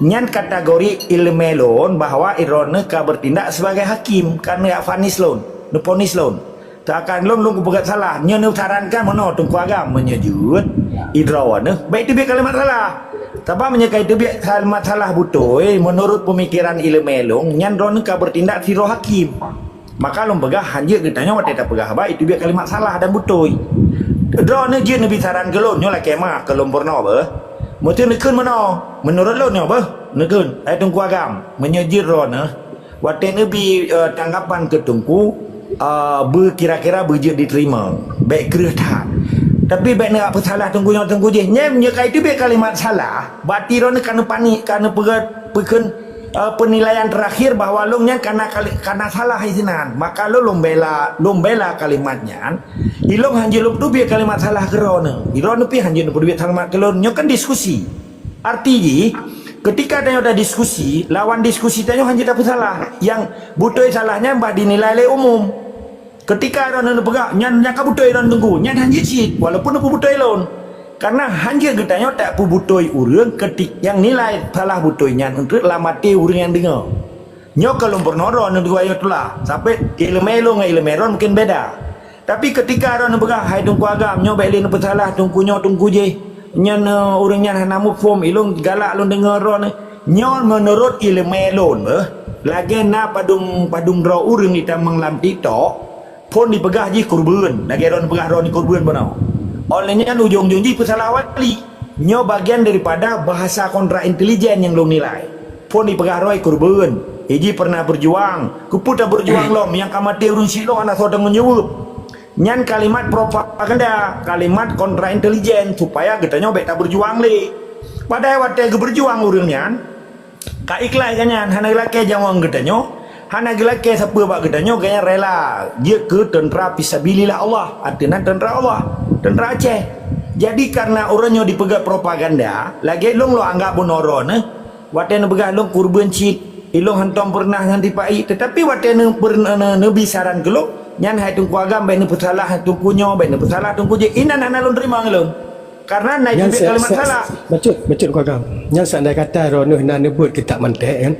Nyan kategori ileumèe lôn bahwa droeneuh ka beutindak sebagai hakim, ka neuvonis lôn, neuvonis lôn. Teuakan lôn, lôn kupeugah salah. Nyoe neusarankan meunoe Teungku Agam, meunyoe jeuet, droeneuh bèk teubiet kalimat salah. Sabab meunyoe ka teubiet kalimat salah beutôi, meunurot peumikiran ileumèe lôn, nyan droeneuh ka beutindak sidroe hakim. Maka lôn peugah, hanjeuet geutanyoe watèe tapeugah haba teubiet kalimat salah dan beutôi. Droeneuh jeuet neubi saran keu lôn, nyoe lakèe meu'ah keu lôn peurunoe beuh. Meuseu neukheun meunoe, meunurot lôn nyoe beuh, neukheun, hai Teungku Agam, meunyoe jeuet droeneuh, watèe neubi, eh, tanggapan keu teungku, eh, beu kira-kira beujeuet diteurimong, bèk kreueh that. Tapi bèk neupeusalah teungku nyoe teungku jih. Nyan meunyoe ka teubiet kalimat salah, berarti droeneuh ka neupanik, ka neupeugah, peukheun, eh, penilaian terakhir bahwa lôn nyan kana kali-, kana salah isinan. Maka lôn, lôn bela, lôn bela kalimat nyan. Ilôn hanjeuet lôn peuteubiet kalimat salah keu droeneuh. Droeneuh pih hanjeuet neupeuteubiet kalimat keu lôn. Nyoe kan diskusi. Arti jih, ketika tanyoe tadiskusi, lawan diskusi tanyoe hanjeuet tapeusalah. Nyang beutôi salah nyan bah dinilai lé umum. Ketika droeneuh neupeugah, nyan, nyan ka beutôi droeneuh teungku, nyan hanjeuet cit, walaupun neupeubeutôi lôn. Karena hanjeuet geutanyoe tapeubeutôi ureuëng ketik nyang nilai salah beutôi nyan untuk lam até ureuëng nyang deungoe. Nyoe ka lôn peurunoe droeneuh Teungku Ayatullah, sabab ileumèe lôn ngon ileumèe droeneuh mungken beda. Tapi ketika droeneuh peugah, hai Teungku Agam, nyoe bèk lé neupeusalah teungku nyoe teungku jih, nyan, eh, ureuëng nyan hana muphom, ilôn galak lôn deungoe droeneuh. Nyoe meunurot ileumèe lôn beuh, lagèe na padum, padum droe ureuëng jitamong lam TikTok, phon jipeugah jih keureubeuen, lagèe droeneuh peugah droeneuh keureubeuen bunoe. Óh lheueh nyan ujong-ujong jih peusalah Wali. Nyoe bagian daripada bahasa kontra intelijen nyang lôn nilai. Phon jipeugah droe keureubeuen, iji pernah beujuang, keupeue tabeujuang lom, nyang ka maté ureuëng syiek lom hana soe tanggung jaweueb. Nyan kalimat propaganda, kalimat kontra intelijen supaya geutanyoe bèk tabeujuang lé. Padahai watèe geubeujuang ureuëng nyan, ka ikhlas geuh nyan, hana geulakèe nyawöng geutanyoe, hana geulakèe sapeue bak geutanyoe, geuh nyan rela jeuet keu teuntra fisabilillah Allah, artinya teuntra Allah, teuntra Aceh. Jadi karena ureuëng nyoe jipeugah propaganda, lagèe lôn, lôn anggap bunoe droeneuh, watèe neupeugah lôn keureubeuen cit, ilôn hantom pernah ngon tipa-i, tetapi watèe neu-, per-, neu-, neubi saran keu lôn, nyan hai Teungku Agam bèk neupeusalah teungku nyoe, bèk neupeusalah teungku jih, inan hana lôn teurimong lôn. Karena na teubiet kalimat salah. Bacut, bacut Teungku Agam. Nyan seandai kata droeneuh na neubeuet kitab mantek kan,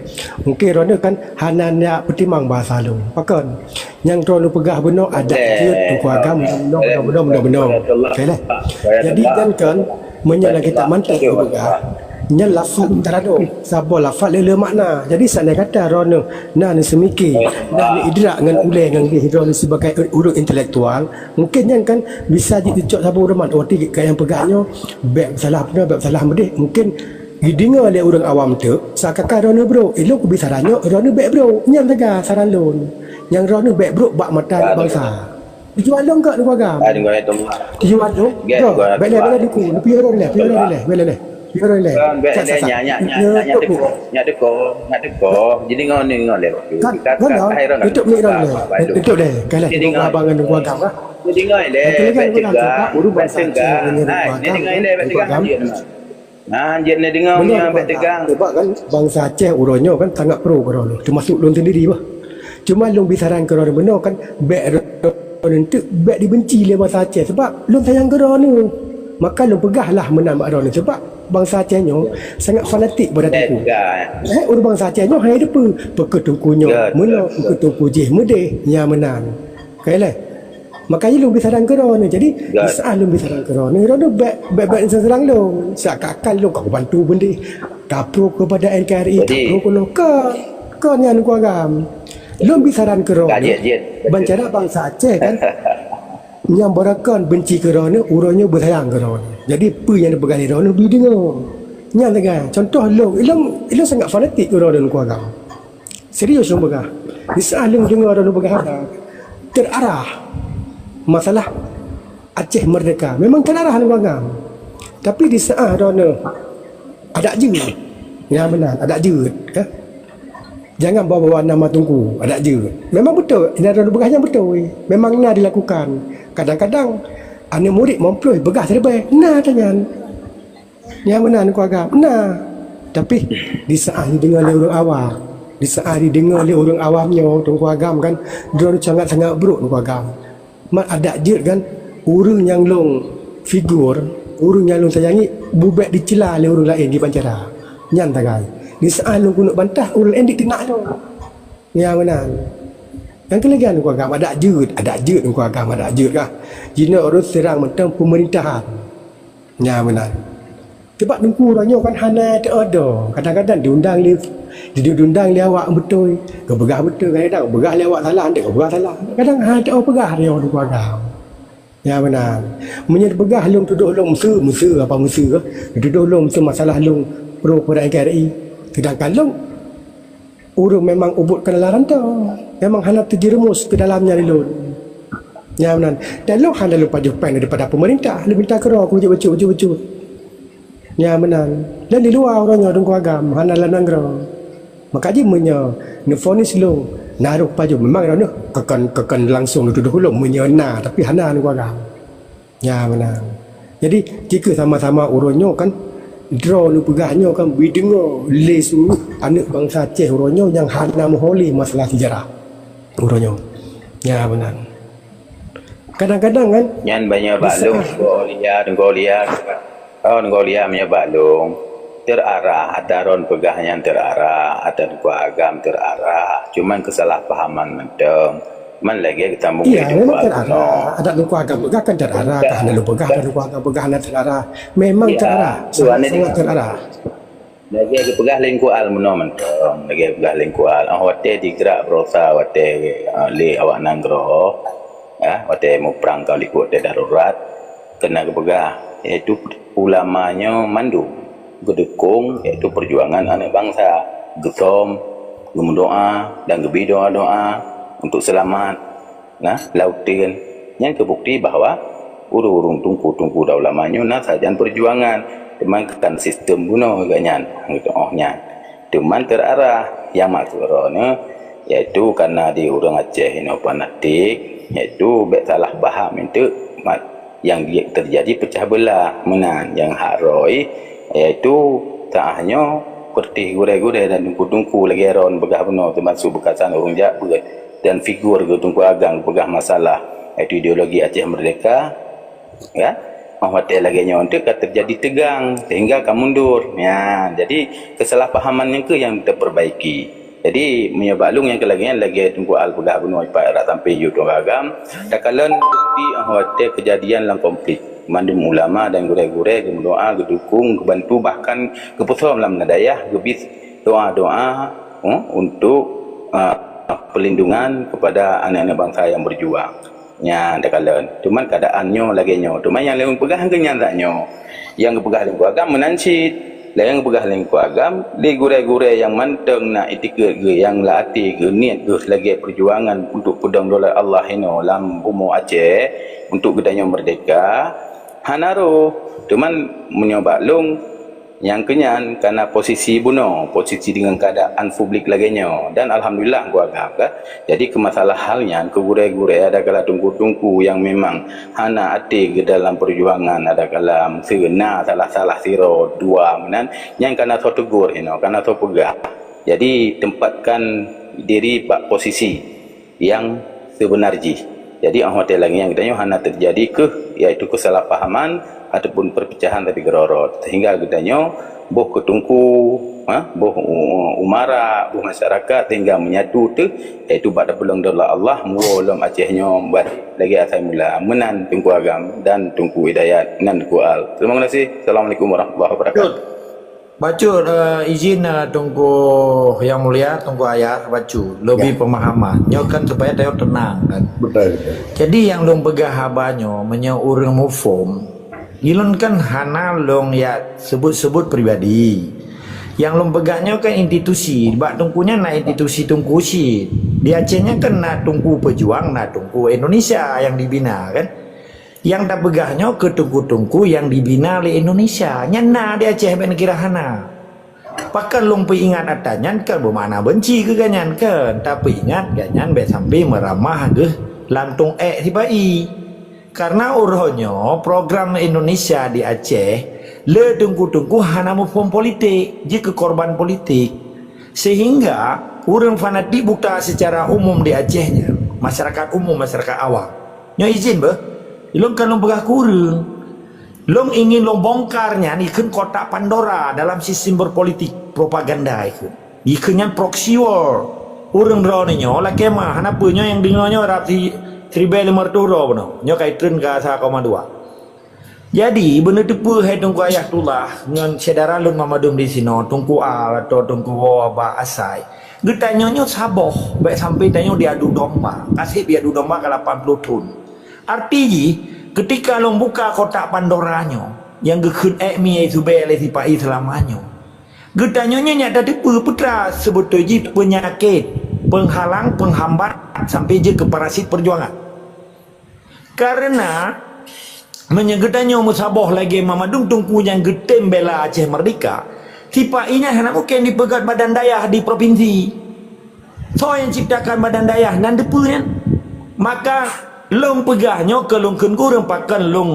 mungken droeneuh kan hana neujak peutimang bahasa lôn. Pakon? Nyang droeneuh peugah bunoe adat jeuet Teungku Agam bunoe, bunoe, bunoe, bunoe, bunoe. Oke lah. Jadi nyan kan, meunyoe lam kitab mantek geupeugah, nyan lafaz teuradok, saboh lafaz le-le makna. Jadi seandai kata droeneuh na neuseumike, na neuidrak ngon ulèe ngon gèh droeneuh sibagai ureuëng intelektual, mungken nyan kan bisa jiteucok saboh ureuëng mat, oh, ti ka nyang peugah nyoe bèk salah beuna, bèk salah meudeh. Mungken jideungoe lé ureuëng awam teuk, seakan-akan droeneuh brok. Ilôn kubi saran nyoe, droeneuh bèk brok. Nyan sagai saran lôn. Nyang droeneuh bèk brok bak mata bansa. Tujuan lôn keu Teungku Agam. Tujuan lôn, bro, bèk lé, bèk lé Teungku. Neupiôh droeneuh lé, piôh droeneuh lé, bèk lé, lé. Kira leh. Kan, bèk leh, nyak, nyak, nyak, nyak, nyak teuko, nyak teuko, nyak teuko. Jadi ngon ni, ngon leh waktu. Kan, kan, kan, hai ron. Tutup ni ron leh. Tutup deh. Kan leh, teuko abang ngon Teungku Agam lah. Jadi ngon leh, bèk teugah, bèk teugah. Hai, ni dengar leh, bèk teugah. Nah, jeuet ni dengar, bèk teugah. Sebab kan, bangsa Aceh uroe nyoe kan sangat pro keu droeneuh. Termasuk lôn sendiri bah. Cuma lôn bri saran keu droeneuh bunoe kan, bèk droeneuh teuk, bèk dibenci lé bangsa Aceh. Sebab lôn sayang keu droeneuh. Maka lôn peugah lah meunan bak droeneuh. Sebab bangsa Aceh nyoe sangat fanatik pada Teungku. Eh, ureueng bangsa Aceh nyoe hai depe. Peue keu Teungku nyoe meunoe, peue keu Teungku jih meudeh, nyan meunan. Ka leh. Maka jih lôn bri saran keu droeneuh. Jadi, di saat lôn bri saran keu droeneuh, droeneuh bèk, bèk, bèk seurang lôn. Seakan-akan lôn ka kubantu beundeh. Ka pro keupada N K R I, ka pro keu lôn. Kon, kon nyan Teungku Agam. Lôn bri saran keu droeneuh. Ban cara bangsa Aceh kan. Nyang barokon benci keu droeneuh, uroe nyoe beusayang keu droeneuh. Jadi, peue nyang neupeugah lé droeneuh, bri deungoe. Nyan sagai. Contoh lôn, ilôn, ilôn sangat fanatik keu droeneuh Teungku Agam. Serius lôn peugah. Di saat lôn deungoe droeneuh peugah haba, terarah masalah Aceh Merdeka. Memang terarah Teungku Agam. Tapi di saat droeneuh adak jeuet. Nyan meunan, adak jeuet, ya. Jangan bawa-bawa nama Teungku, adak jeuet. Memang beutôi, nyang droeneuh peugah nyan beutôi. Memang na dilakukan. Kadang-kadang aneuk murit muphom peugah siribèe, na tanyan. Nyan meunan Teungku Agam. Na. Tapi di saat dideungoe lé ureueng awam, di saat dideungoe lé ureueng awam nyoe Teungku Agam kan, droeneuh sangat-sangat brok Teungku Agam. Mat adak jeuet kan, ureueng nyang lôn figur, ureueng nyang lôn sayangi, bubèk dicela lé ureueng laén di bancara. Nyan sagai. Di saat lôn keuneuk bantah, ureueng laén dikeuneuk lôn. Nyan meunan. Nyang keulegan Teungku Agam, adak jeuet, adak jeuet Teungku Agam, adak jeuet kah. Jinoe ureueng seurang mantong peumeurintahan. Nyan meunan. Sebab Teungku uroe nyoe kan hana teuoh do. Kadang-kadang diundang lé, di-, diundang lé awak beutôi. Geupeugah beutôi, kadang-kadang geupeugah lé awak salah, geupeugah salah. Kadang hana teuoh peugah lé awak Teungku Agam. Nyan meunan. Meunyoe peugah lôn tudoh lôn meuseu, meuseu apa meuseu, tudoh lôn meuseu masalah lôn pro keupada N K R I. Sedangkan lôn ureueng memang ubot keunalaran tho. Memang hana teujeurumus keu dalam nyan lé lôn. Nyan meunan. Dan lôn hana lôn pajoh péng daripada peumeurintah. Lôn minta keudroe keu bacut-bacut-bacut. Nyan meunan. Dan di luwa uroe nyoe Teungku Agam, hana lam nanggroe. Maka jih meunyoe neufonis lôn, na rôh pajoh, memang droeneuh keukon, keukon langsong neutudoh lôn meunyoe na, tapi hana Teungku Agam. Nyan meunan. Jadi, jikeu sama-sama uroe nyoe kan, droe neupeugah nyoe kan, bri deungoe lé seuluruh aneuk bansa Aceh uroe nyoe nyang hana meuho lé masalah sejarah uroe nyoe. Nyan meunan. Kadang-kadang kan, nyan banyak bak lôn, Teungku Aulia, Teungku Aulia. Oh, Teungku Aulia, meunyoe bak lôn, terarah, ata droen peugah nyan terarah, ata Teungku Agam terarah. Cuman kesalahpahaman mantong. Man lagèe geusambung lé Teungku Agam. Iya, memang terarah. Adak Teungku Agam peugah kan terarah, ka hana lôn peugah, adak Teungku Agam peugah hana terarah. Memang terarah, sangat-sangat terarah. Lagèe geupeugah lé Teungku Al meunoe mantong, lagèe geupeugah lé Teungku Al. Oh, watèe digrak beurosa, watèe, ah, lé awak nanggroe, ya, watèe muprang ka likot watèe darurat, keunan geupeugah, yaitu ulama nyoe mandum geudukong, yaitu peujuangan aneuk bansa, geusöm, geumeudoa dan geubri doa-doa untuk seulamat. Nah, lam uteuen nyan keu bukeuti bahwa ureueng-ureueng teungku-teungku dan ulama nyoe na sajan peujuangan, teuma kan sistem bunoe geuh nyan, geutu'oh nyan. Teuma terarah, nyang maksud droeneuh, yaitu karena di ureueng Aceh inoe fanatik, yaitu bèk salah paham enteuk mat nyang teujadi peucah beulah meunan nyang hak rhoi, yaitu saat nyoe peureuti gurèe-gurèe dan teungku-teungku lagèe droen peugah bunoe teumasuk beukasan ureueng jak beuet dan figur geuh Teungku Agam peugah masalah, yaitu ideologi Aceh Merdeka, ya. Oh, watèe lagèe nyoe enteuk ka teujadi teugang sehingga ka mundur. Ya, jadi kesalahpahaman nyan keuh nyang teupeurbaiki. Jadi, meunyoe bak lôn nyang keu lagèe nyan, lagèe Teungku Al peugah bunoe pat rot sampé yue Teungku Agam, takalon bukeuti, ah, watèe keujadian lam konflik. Mandum ulama dan gurèe-gurèe geumeudoa, geudukong, geubantu, bahkan geupeusöm lam na dayah, geubri doa-doa, eh, untuk, ah, perlindungan kepada aneuk-aneuk bansa nyang berjuang. Nyan takalon. Teuma keuadaan nyoe lagèe nyoe. Teuma nyang lôn peugah keu nyan that nyoe. Nyang geupeugah lé Teungku Agam meunan cit. Lé nyang geupeugah lé Teungku Agam, lé gurèe-gurèe nyang mantong na itikeuet geuh, nyang lam até geuh, niet geuh lagèe peujuangan untuk peudong daulat Allah inoe lam bumoe Aceh, untuk geutanyoe meurdeka, hana rôh. Teuma meunyoe bak lôn, Nyang keunyan kana posisi bunoe, posisi deungon keuadaan publik lagée nyoe. Dan alhamdulillah, gua agam ka. Jadi keu masalah hal nyan, keu gurée-gurée, adakala teungku-teungku nyang memang hana até keu dalam peujuangan, adakala meuseu na salah-salah sidroe dua meunan, nyan kana soe teugor hinoe, kana soe peugah. Jadi tempatkan diri bak posisi nyang seubeuna jih. Jadi óh watée lagée nyan geutanyoe hana teujadi keuh, yaitu keusalahpahaman ataupun peupecahan tapi keurot-rot, sehingga geutanyoe boh keu teungku, ha, boh u-, umara, boh masyarakat, sehingga menyatu teuh, yaitu bak tapeuleumah daulat Allah, muwoe lom Aceh nyoe balik lagée asai mula. Meunan Teungku Agam dan Teungku Hidayat, nan Teungku Al. Terima kasih. Assalamualaikum warahmatullahi wabarakatuh. Bacut, eh, izin, eh, Teungku Yang Mulia, Teungku Ayat, bacut, lebih Ya. pemahaman. Nyoe kan supaya tanyoe tenang kan. Betul, betul. Jadi nyang lôn peugah haba nyoe, meunyoe ureuëng muphom, ilôn kan hana lôn ya sebut-sebut pribadi. Nyang lôn peugah nyoe kan institusi, bak Teungku nyan na institusi Teungku cit. Di Aceh nyan kan na Teungku Pejuang, na Teungku Indonesia nyang dibina kan. Nyang tapeugah nyoe keu teungku-teungku nyang dibina lé Indonesia. Nyan na di Aceh, bék neukira hana. Pakon lôn peuingat atra nyan kon beumakna beunci keu gobnyan kon, tapeuingat gobnyan bék sampai meuramah geuh lam tông ék sipa-i. Karena uroe nyoe program Indonesia di Aceh le teungku-teungku hana muphom politik, jeuet keu korban politik. Sehingga ureuëng fanatik buta secara umum di Aceh nyan, masyarakat umum, masyarakat awam. Nyoe izin beuh, ilôn ka lôn peugah keu ureuëng. Lôn ingin lôn bongkar nyan ikheun kotak Pandora dalam sistem berpolitik propaganda ikheun. Ikheun nyan proxy war. Ureuëng droeneuh nyoe lakée meu'ah, hana peue nyoe nyang deungoe nyoe rab si-, siribée limong reutôh droe bunoe. Nyoe ka itreun ka sa koma dua. Jadi, beuneuteupeue hai Teungku Ayatullah ngon syedara lôn banmandum di sinoe, Teungku Al atau Teungku Woe bak asai. Geutanyoe nyoe saboh, bék sampai tanyoe diadu domba. Ka seb diadu domba ka lapan ploh thon. Arti jih, keutika lôn buka kotak Pandora nyoe, nyang geukheun ék mi ai subée lé sipa-i seulama nyoe, geutanyoe nyoe nyak tateupeue peue teuma seubeutôi jih peunyakét, peunghalang, peunghambat sampai jeuet keu parasit peujuangan. Kareuna meunyoe geutanyoe meusaboh lagée banmandum teungku nyang geutem bela Aceh Merdeka, sipa-i nyan hana mungken jipeugét badan dayah di propinsi. Soe nyang ciptakan badan dayah nan teupeue nyan? Maka lôn peugah nyoe keu lôn kheun gureueng pakon lôn,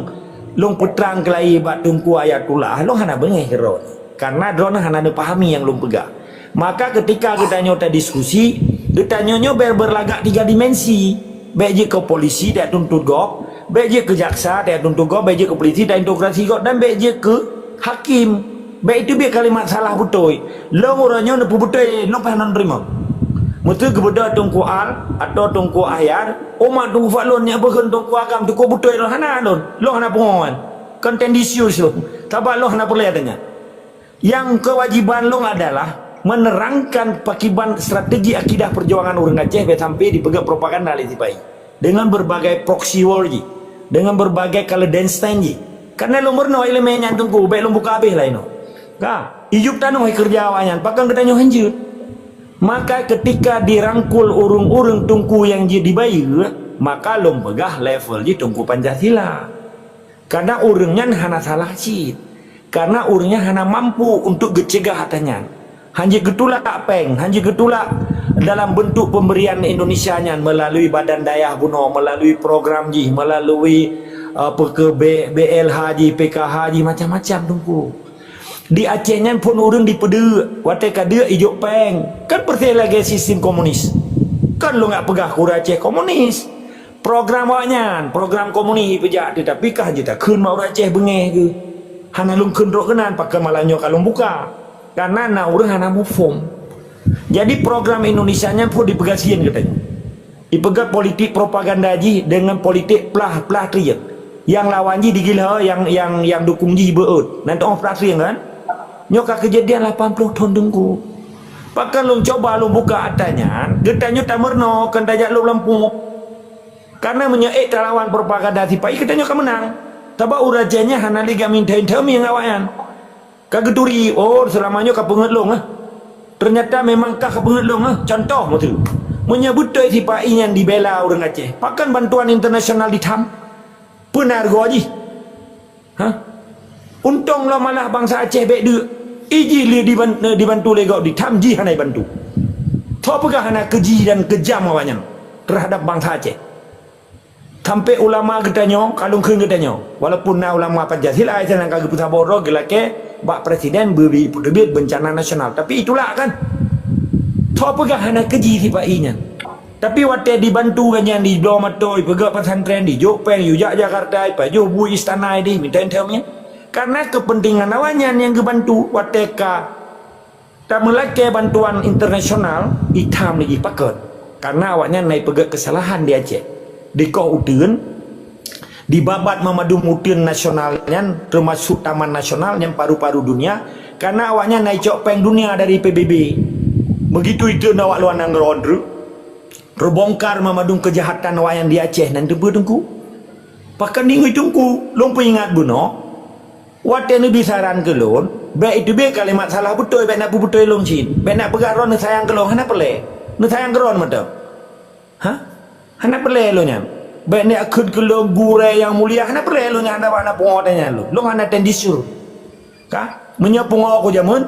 lôn peutrang keulayi bak Teungku Ayatullah, lôn hana beungéh keudroe. Karena droeneuh hana neupahami nyang lôn peugah. Maka keutika geutanyoe tadiskusi, geutanyoe nyoe ber-, berlagak tiga dimensi. Bék jeuet keu polisi tajak tuntut gob, bék jeuet keu jaksa tajak tuntut gob, bék jeuet keu polisi tajak integrasi gob, dan bék jeuet keu hakim. Bék teubiet kalimat salah beutôi. Lôn uroe nyoe neupeubeutôi, lôn payah lôn teurimong. Meuseu geubeudôh Teungku Al atau Teungku Ahyar, umat Teungku Fadlon nyang beukeun Teungku Agam teuka beutôi lôn hana lôn. Lôn hana peungoh. Kontendisius lôn. Sabab lôn hana peureulée deungon. Nyang keuwajiban lôn adalah menerangkan pakiban strategi akidah peujuangan ureuëng Aceh bék sampai dipeugét propaganda lé sipa-i. Dengan berbagai proxy war jih, dengan berbagai Kaldenstein jih. Karena lôn meurunoe ileumé nyan teungku, bék lôn buka habéh laén nyoe. Ka, ijup tanoh keureuja awaknyan, pakon geutanyoe hanjeuet. Maka keutika dirangkul ureuëng-ureuëng teungku nyang jeuet dibayeue, maka lôn peugah level jih teungku Pancasila. Karena ureuëng nyan hana salah cit. Karena ureuëng nyan hana mampu untuk geuceugah atra nyan. Hanjeuet geutulak péng, hanjeuet geutulak dalam bentuk pemberian Indonesia nyan melalui badan dayah bunoe, melalui program jih, melalui, eh, peuke-, B-, B L H jih, P K H jih, macam-macam teungku. Di Aceh nyan phon ureuëng dipeudeuk, watée ka deuk ijok péng. Kan persis lagée sistem komunis. Kan lôn jak peugah keu ureuëng Aceh komunis. Program awaknyan, program komunis ipeujak, teutapi kah jeuet takheun bak ureuëng Aceh beungéh geuh. Hana lôn kheun trok keunan, pakon malam nyoe ka lôn buka. Karena na ureuëng hana muphom. Jadi program Indonesia nyan phon dipeugasien geutanyoe. Ipeugét politik propaganda jih deungon politik plah-plah trieng. Nyang lawan jih digila, nyang, nyang, nyang dukung jih beuet. Nan teuoh plah trieng kan? Nyoe ka keujadian lapan ploh thon teungku. Pakon lôn cuba lôn buka atra nyan, geutanyoe tameurunoe kon tajak lôb lampôh. Karena meunyoe ék talawan propaganda sipa-i, geutanyoe ka meunang. Sabab ureuëng Aceh nyan hana lé geumintém-intém ngon awaknyan. Ka geuturi, oh, seulama nyoe ka peungeuet lôn, eh. Ternyata memang kah ka peungeuet lôn, eh. Contoh meuseu. Meunyoe beutôi sipa-i nyan dibela ureuëng Aceh, pakon bantuan internasional ditham? Peue na rugoe jih? Hah? Untông lom malah bansa Aceh bék deuk. Iji lé diban-, dibantu lé gob di tham jih hana bantu. Tho peugah hana keji dan kejam awaknyan terhadap bansa Aceh. Sampai ulama geutanyoe, ka lôn kheun geutanyoe, walaupun na ulama Pancasila, ai sinan ka geupeusaboh droe geulakée bak presiden beubi peuteubiet bencana nasional, tapi itulak kan. Tho peugah hana keji sipa-i nyan. Tapi watée dibantu gobnyan, dibloe moto, ipeugah pesantren, dijok péng, yujak Jakarta, ipajoh bui istana, di minta-minta nyan. Karena kepentingan awaknyan nyang geubantu watée ka tameulakée bantuan internasional, itam lagi pakon. Karena awaknyan na ipeugah kesalahan di Aceh. Dikoh uteuen, dibabat memadum uteuen nasional nyan, termasuk taman nasional nyang paru-paru dunia, karena awaknyan na icok péng dunia dari P B B. Begitu itu awak luar nanggroe treuk, teubongkar memadum kejahatan awaknyan di Aceh nan teupeue teungku. Pakon ningui teungku, lôn peuingat bunoe, watée neubi saran keu lôn, bék iteubiet kalimat salah beutôi, bék na peubeutôi lôn cit, bék na peugah droe neusayang keu lôn, hana peureulée. Neusayang keu droe mantong. Ha? Hana peureulée lôn nyan. Bék neukheun keu lôn gurée nyang mulia, hana peureulée lôn nyan, hana bak na pungo watée nyan lôn. Lôn hana tendisur. Ka? Meunyoe pungo ku jameun,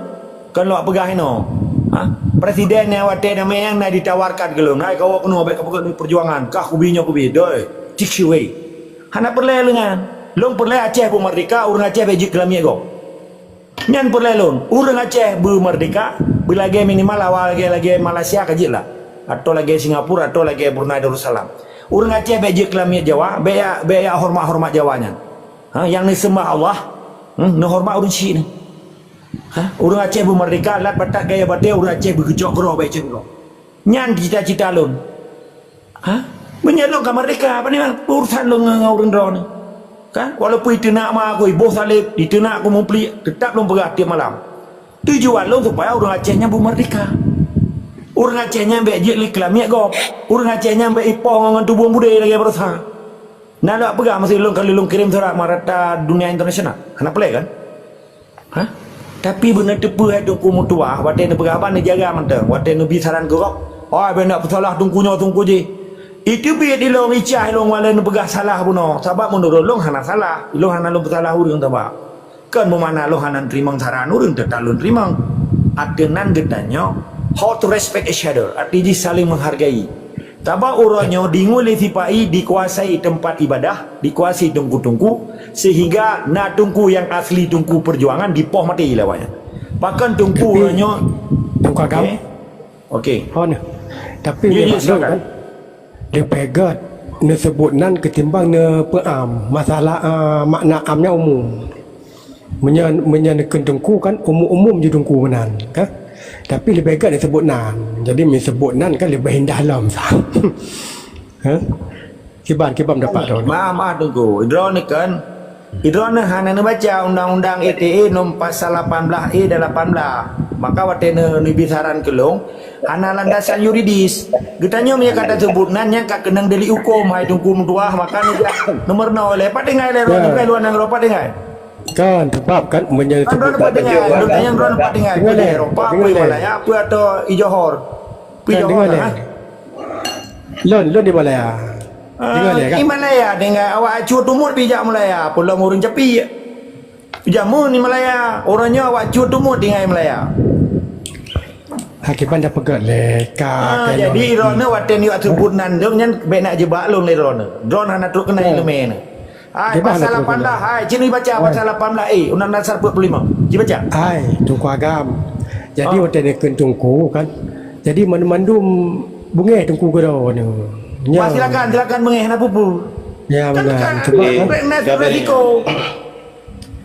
kon lôn peugah inoe. Ha? Presiden nyang watée namé nyang na ditawarkan keu lôn, hai kawoe keunoe bék kapeugah lôn perjuangan, kah kubi nyoe kubi, doi, cik siwei. Hana peureulée lôn nyan. Lôn peureulée Aceh beumeurdeka, ureuëng Aceh bék jeuet keu lamiet gob. Nyan peureulée lôn, ureuëng Aceh beumeurdeka, beulagée minimal awai lagée-lagée Malaysia ka jeuet lah, atau lagée Singapura, atau lagée Brunei Darussalam. Ureuëng Aceh bék jeuet keu lamiet Jawa, bék ya, bék ya horeumat-horeumat Jawa nyan. Ha, nyang neuseumbah Allah, hmm, neuhoreumat ureuëng syiek nyan. Ha, ureuëng Aceh beumeurdeka, lat batat gaya batée, ureuëng Aceh beugeucok keudroe bék cit keudroe. Nyan cita-cita lôn. Ha? Meunyoe lôn ka meurdeka, pane urusan lôn ngon, ngon ureuëng droeneuh? Kan? Walaupun iteunak ma aku, iboh saleb, iteunak aku muplih, teutap lôn peugah tiep malam. Tujuan lôn supaya ureuëng Aceh nyan beumeurdeka. Ureuëng Aceh nyan bék jeuet lé keu lamiet gob. Ureuëng Aceh nyan bék ipoh ngon, ngon tuboh budé lagée baroesa. Na lôn peugah meusi lôn ka lôn kirém surat marata dunia internasional. Hana peureulee kan? Ha? Tapi beuneuteupeu hai Teungku meutuwah, watée neupeugah haba neujaga mantong, watée neubi saran keu gob, "Hai, bék neuk peusalah Teungku nyoe Teungku jih." Iteubiet ilôn icah ilôn walée neupeugah salah bunoe, sabab meunurot lôn hana salah, ilôn hana lôn peusalah ureuëng sabab. Kon meumakna lôn hana teurimong saran ureuëng, teutap lôn teurimong. Ateueh nan geutanyoe, how to respect each other, arti jih saling menghargai. Sabab uroe nyoe deungon lé sipa-i dikuasai teumpat ibadah, dikuasai teungku-teungku, sehingga na teungku nyang asli teungku peujuangan dipoh maté lé awaknyan. Pakon teungku uroe nyoe? Teungku agam. Okey. Okey. Hon. Tapi ya, ya, memang silakan. Kan? Leubeh gét neuseubut nan ketimbang neupeuam. Masalah, ah, makna am nyan umum. Meunyoe, meunyoe neukheun teungku kan umum-umum ju teungku meunan, kan? Tapi leubeh gét neuseubut nan. Jadi meuseubut nan kan leubeh indah lom sa. Ha? Kiban, kiban dapat tu. Maaf, maaf teungku. Droeneuh kan, droeneuh hana neubaca undang-undang I T E nom pasal lapan belas A dan lapan belas. Maka watée neu-, neubi saran keu lôn, hana landasan yuridis. Geutanyoe meunyoe ka taseubut nan nyan ka keunong delik huköm hai teungku meutuwah, maka neujak nomor nol lé pat tinggai lé droeneuh luar nanggroe pat tinggai. Kan, sebab kan meunyoe kan droeneuh pat tinggai, droeneuh nyang droeneuh pat tinggai, tinggai lé, Eropa, tinggai lé. Malaya, peue atau i Johor? Peue Johor, dengar lé. Ha? Lôn, lôn di Malaya. Ah, dengar lé, kan? Di Malaya, dengar awak cue tumut pijak Malaya, peulom ureuëng capi. Jameun di Malaya, uroe nyoe awak cue tumut tinggai Malaya. Akiban dah peugét lé ka. Ah, jadi droeneuh watée neujak seubut nan dong nyan bék nak jeubak lôn lé droeneuh. Droeneuh hana trok keunai leumé nyoe. Hai, pasal lapan belas, hai, cit neubaca pasal lapan belas A, Undang-Undang Dasar empat puluh lima. Ci baca. Hai, Teungku Agam. Jadi, watée neukheun Teungku, kan. Jadi, mandum-mandum beungéh Teungku keudroe nyoe. Wah, silakan, silakan beungéh, hana peue-peue. Ya, kan, benar. Kan, sebab, kan, kan, resiko.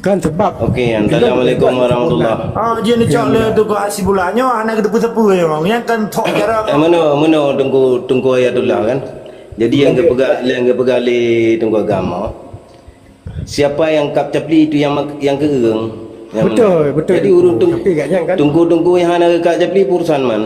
Kan sebab. Okey, assalamualaikum warahmatullahi. Ah, jih neucok lé Teungku Hasibullah. Nyoe hana geuteupeue-teupeu nyoe. Nyang kan thok cara. Eh, meunoe, meunoe Teungku, Teungku Ayatullah, kan. Jadi nyang geupeugah, nyang geupeugah lé Teungku Agam, siapa yang kap capli itu yang mak-, yang keureueng. Yang betul, betul. Jadi ureuëng tung-, tapi agaknya kan tungku-tungku yang hana kap capli urusan man.